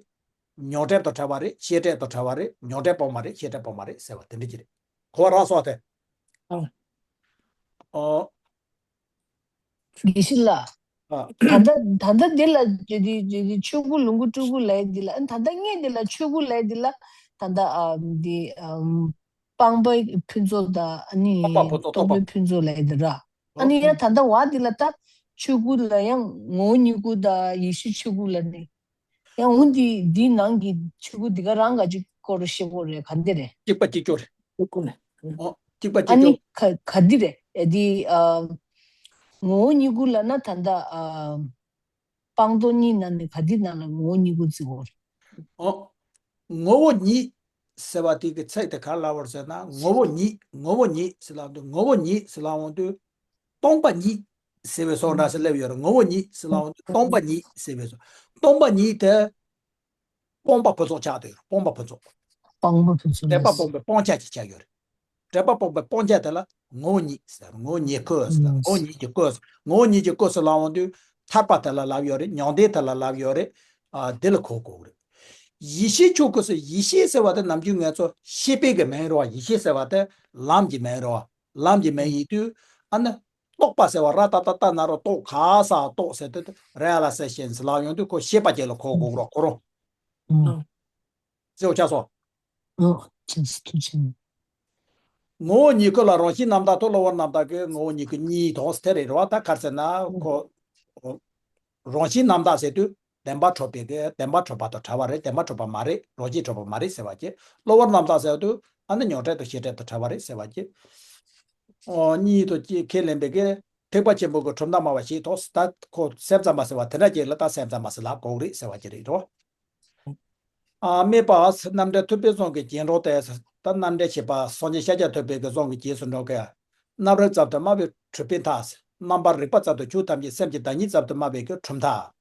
མྱང་འདས་དང་བྲལ་བ་རེད། ཤེས་འདས་དང་བྲལ་བ་རེད། མྱང་འདས་སྤོང་བ་རེད། ཤེས་འདས་སྤོང་བ་རེད་ཟེར་བ་དེ་འདྲ་གྱི་རེད། གོ་བ་རག་སོང་དེ། ཨ། ཨོ། དགེ་བཤེས་ལགས། ཨ། ད་ལྟ་ད་ལྟ་འདི་ལ་འདི་འདི་འདི་འདི་ཆོས་སྐུ་ལོངས་སྐུ་སྤྲུལ་སྐུ་ལབ་ཡ་འདི་ལ། ཨ། ད་ལྟ་ངས་འདི་ལ་ཆོས་སྐུ་ལབ་ཡ་འདི་ལ་ད་ལྟ་ཨ་འདི་ཨམ་སྤངས་པའི་ཕུན་ཚོགས་དང་ཨ་ནི་སྟོང་པ་ཕུན་ཚོགས་རྟོགས་པའི་ཕུན་ཚོགས་ལབ་ཡ་འདི་ར། ཨ་ཨོ། ནི་ཡང་ད་ལྟ་བ་འདི་ལ་ད་ཆོས་སྐུ་ལ་ཡང་ངོ་བོ་ཉིད་སྐུ་དང་ཡེ་ཤེས་ཆོས་སྐུ་ལ་ནི། ཡང་འོ་འདི་འདིའི་ནང་གི་ཆོས་སྐུ་འདི་ག་རང་ག་ཅིག་སྐོར་བཤད་དགོས་རེད། ག་འདི་རེད། གཅིག་པ་གཅིག་ཀྱང་རེད། ཨོ། གཅིག་པ་གཅིག་ཨ་ནི་ཀྱང་། ག་ག་འདི་རེད། ཨེ་འདི་ཨ་ངོ་བོ་ཉིད་སྐུ་ལབ་ན་ད་ལྟ་ཨ་སྤངས་རྟོགས་གཉིས་ནང་ནས་ག་འདི་ནང་ལ་ངོ་བོ་ཉིད་སྐུ་བརྩི་དགོས་རེད། ཨོ། ངོ་བོ་ཉིད་ཟེར་བ་དེ་གི་ཚིག་དེ་ག་རེ་ལབ་པ་རེད་ཟེར་ན། ངོ་བོ་ཉིད། ངོ་བོ་ཉིད་ཟེར་ལབ་དུས། ངོ་བོ་ཉིད་ཟེར་ལབ་འོང་དུས། སྟོང་པ་ཉིད་ཟེར་བའི་བཟོ་འདྲ་ཞིག་སླེབས་ཡོད་རེད། ངོ་བོ་ཉིད་ཟེར་ལབ་འོང་དུས་སྟོང་པ་ཉིད་ཟེར་བའི་བཟོ། སྟོང་པ་ཉིད་དེ་སྤངས་པ་ཕུན་ཚོགས་ཆགས་བསྡད་ཡོད་རེད། སྤངས་པ་ཕུན་ཚོགས། སྤངས་པ་ཕུན་ཚོགས་འདྲེན་པ་ལ། སྤངས་པའི་སྤང་བྱ་ཅིག་ཆགས་ཡོད་རེད། འདྲེན་པ་སྤངས་པའི་སྤང་བྱ་དེ་ལ་ངོ་བོ་ཉིད་ཟེར། ངོ་བོ་ཉིད་སྐུ་ཟེར། ངོ་བོ་ཉིད་ཀྱི་སྐུ་ཟེར། ངོ་བོ་ཉིད་ཀྱི་སྐུ་ཟེར་ལབ་འོང་དུས་ཐར་པ་དེ་ལ་ལབ་ཡོད་རེད། མྱང་འདས་དེ་ལ་ལབ་ཡོད་རེད། ཨ། དེ་ལ་གོ་དགོས་རེད། ཡེ་ཤེས་ཆོས་སྐུ་ཟེར། ཡེ་ཤེས་ཟེར་བ་དེ་ནམ་རྒྱུན་ང་ཚོ་ཤེས་པའི་གི་མིང་རེད་བ། ཡེ་ཤེས་ཟེར་བ་དེ་ལམ་གྱི་མིང་རེད་བ། ལམ་གྱི་མིང་ཡིན་དུས། ཨ་ནི་རྟོགས་པ་ཟེར་བ། ར་ཏ་ཏ་ཏ་ན་རོ་རྟོགས། ག་ས་རྟོགས་ཟེར་དུས་རེ་ལ་ས་ཞེན་ཟེར་ལབ་ཡོང་དུས་ཁོ་ཤེས་པ་ཅིག་ལ་གོ་དགོས་རེད། གོ་རོ། ཨ། ཟེར་བ་ཆགས་སོང་། ཨོ། ཅིག་ཐུགས་ཆེ། ངོ་བོ་ཉིད་སྐུ་ལ་རང་བཞིན་རྣམ་དག་དང་གློ་བུར་རྣམ་དག་གི་ངོ་བོ་ཉིད་སྐུ་གཉིས་དང་ཟེར་རེད་བ། ད་ག་རེ་ཟེར་ན་ཁོ། རང་བཞིན་རྣམ་དག་ཟེར་དུས་བདེན་པར་གྲུབ་པའི་གི་བདེན་པར་གྲུབ་པ་དང་བྲལ་བ་རེད། བདེན་པར་གྲུབ་པ་མ་རེད། རང་བཞིན་གྲུབ་པ་མ་རེད་ཟེར་བ་གཅིག་གློ་བུར་རྣམ་དག་ཟེར་དུས་ཨ་ནི་མྱང་འདས་དང་ཤེས་འདས་དང་བྲལ་བ་རེད་ཟེར་བ་གཅིག་ཨོ། གཉིས་དང་གཅིག་ཁས་ལེན་པའི་གི་ཐེག་པ་ཆེན་པོ་གི་གྲུབ་མཐའ་སྨྲ་བ་ཞིག་ཐོག་ད་ཁོ་སེམས་ཙམ་པ་ཟེར་བ་དེ་འདྲ་ཅིག་ལ་ད་སེམས་ཙམ་པ་ཟེར་ལབ་དགོས་རེད་ཟེར་བ་གཅིག་རེད་དོ། ཨ། སྨྲས་པ། རྣམ་འགྲེལ་ཐུབ་པའི་གཟུངས་ཀྱི་རྒྱན་དྲུག་སྟེ། ད་རྣམ་འགྲེལ་བྱེད་པ་སངས་རྒྱས་ཤཱཀྱ་ཐུབ་པའི་གི་གཟུངས་ཀྱི་རྗེས་སུ་འགྲོ་གི། རྣམ་རིག་ཙམ་དུ་སྨྲ་བའི་གྲུབ་པའི་མཐའ། རྣམ་པར་རིག་པ་ཙམ་དུ་ཆོས་ཐམས་ཅད་སེམས་ཀྱི་བདག་ཉིད་ཙམ་དུ་སྨྲ་བའི་གི་གྲུབ་མཐའ།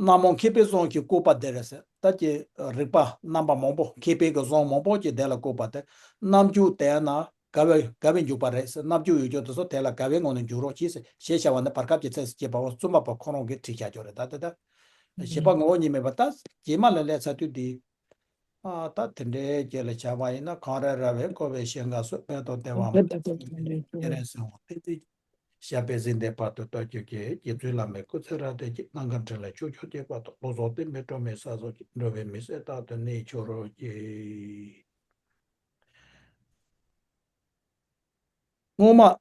རྣམ་མང་མཁས་པའི་གཟུངས་ཀྱིས་བཀོད་པ་འདིར་ཟེར། ད་ཀྱི་རིག་པ་རྣམ་པ་མང་པོ། མཁས་པའི་གི་གཟུངས་མང་པོ་ཅིག་དེ་ལ་བཀོད་པ་དེ། རྣམ་འཇོག་དེ་ན་དགའ་བའི་དགའ་བའི་འཇུག་པ་རེད་ཟེར། རྣམ་འཇོག་ཡོད་རྒྱུ་དེ་ཚོ་དེ་ལ་དགའ་བའི་ངང་ནས་འཇུག་རོགས་གྱིས་ཟེར། ཞེས་བྱ་བ་ནི་བར་སྐབས་ཀྱི་ཚིགས་སུ་བཅད་པའོ། རྩོམ་པ་པོ་ཁོ་རང་གིས་བྲིས་བཞག་ཀྱོག་རེད། ད་དེ་ད། བྱེད་པ་ངོ་བོ་ཉིད་མེད་པ། ད་རྗེས་མ་ལ་སླེབས་ཚར་དུས་འདི། ཨ། ད་དེ་འདྲའི་རྒྱུད་ལ་བྱ་བ་ཡིན་ན། གངས་རི་ར་བས་བསྐོར་བའི་ཞིང་ཁམས་སུ། སྨན་དང་བདེ་བ་མ་ལུས་ཀྱི་སྐྱེ་རན་སོང་། དེ་ཚེ་ཞབས་པད་ཟིན་ཏེ་བར་དུ་བསྟོད་ཀྱང་བགྱི། རྗེ་བཙུན་བླ་མའི་སྐུ་ཚེ་རབ་བརྟན་ཅིང་། རྣམ་དཀར་འཕྲིན་ལས་ཕྱོགས་བཅུར་ཁྱབ་པ་དང་། ལོ་ཙཱ་བདེ་མོས་སྒྲོན་མེའི་ས་སོགས་ཀྱིས། འགྲོ་བའི་མི་སེར་རྟག་ཏུ་གནས་གྱུར་ཅིག་སྔོན་མ་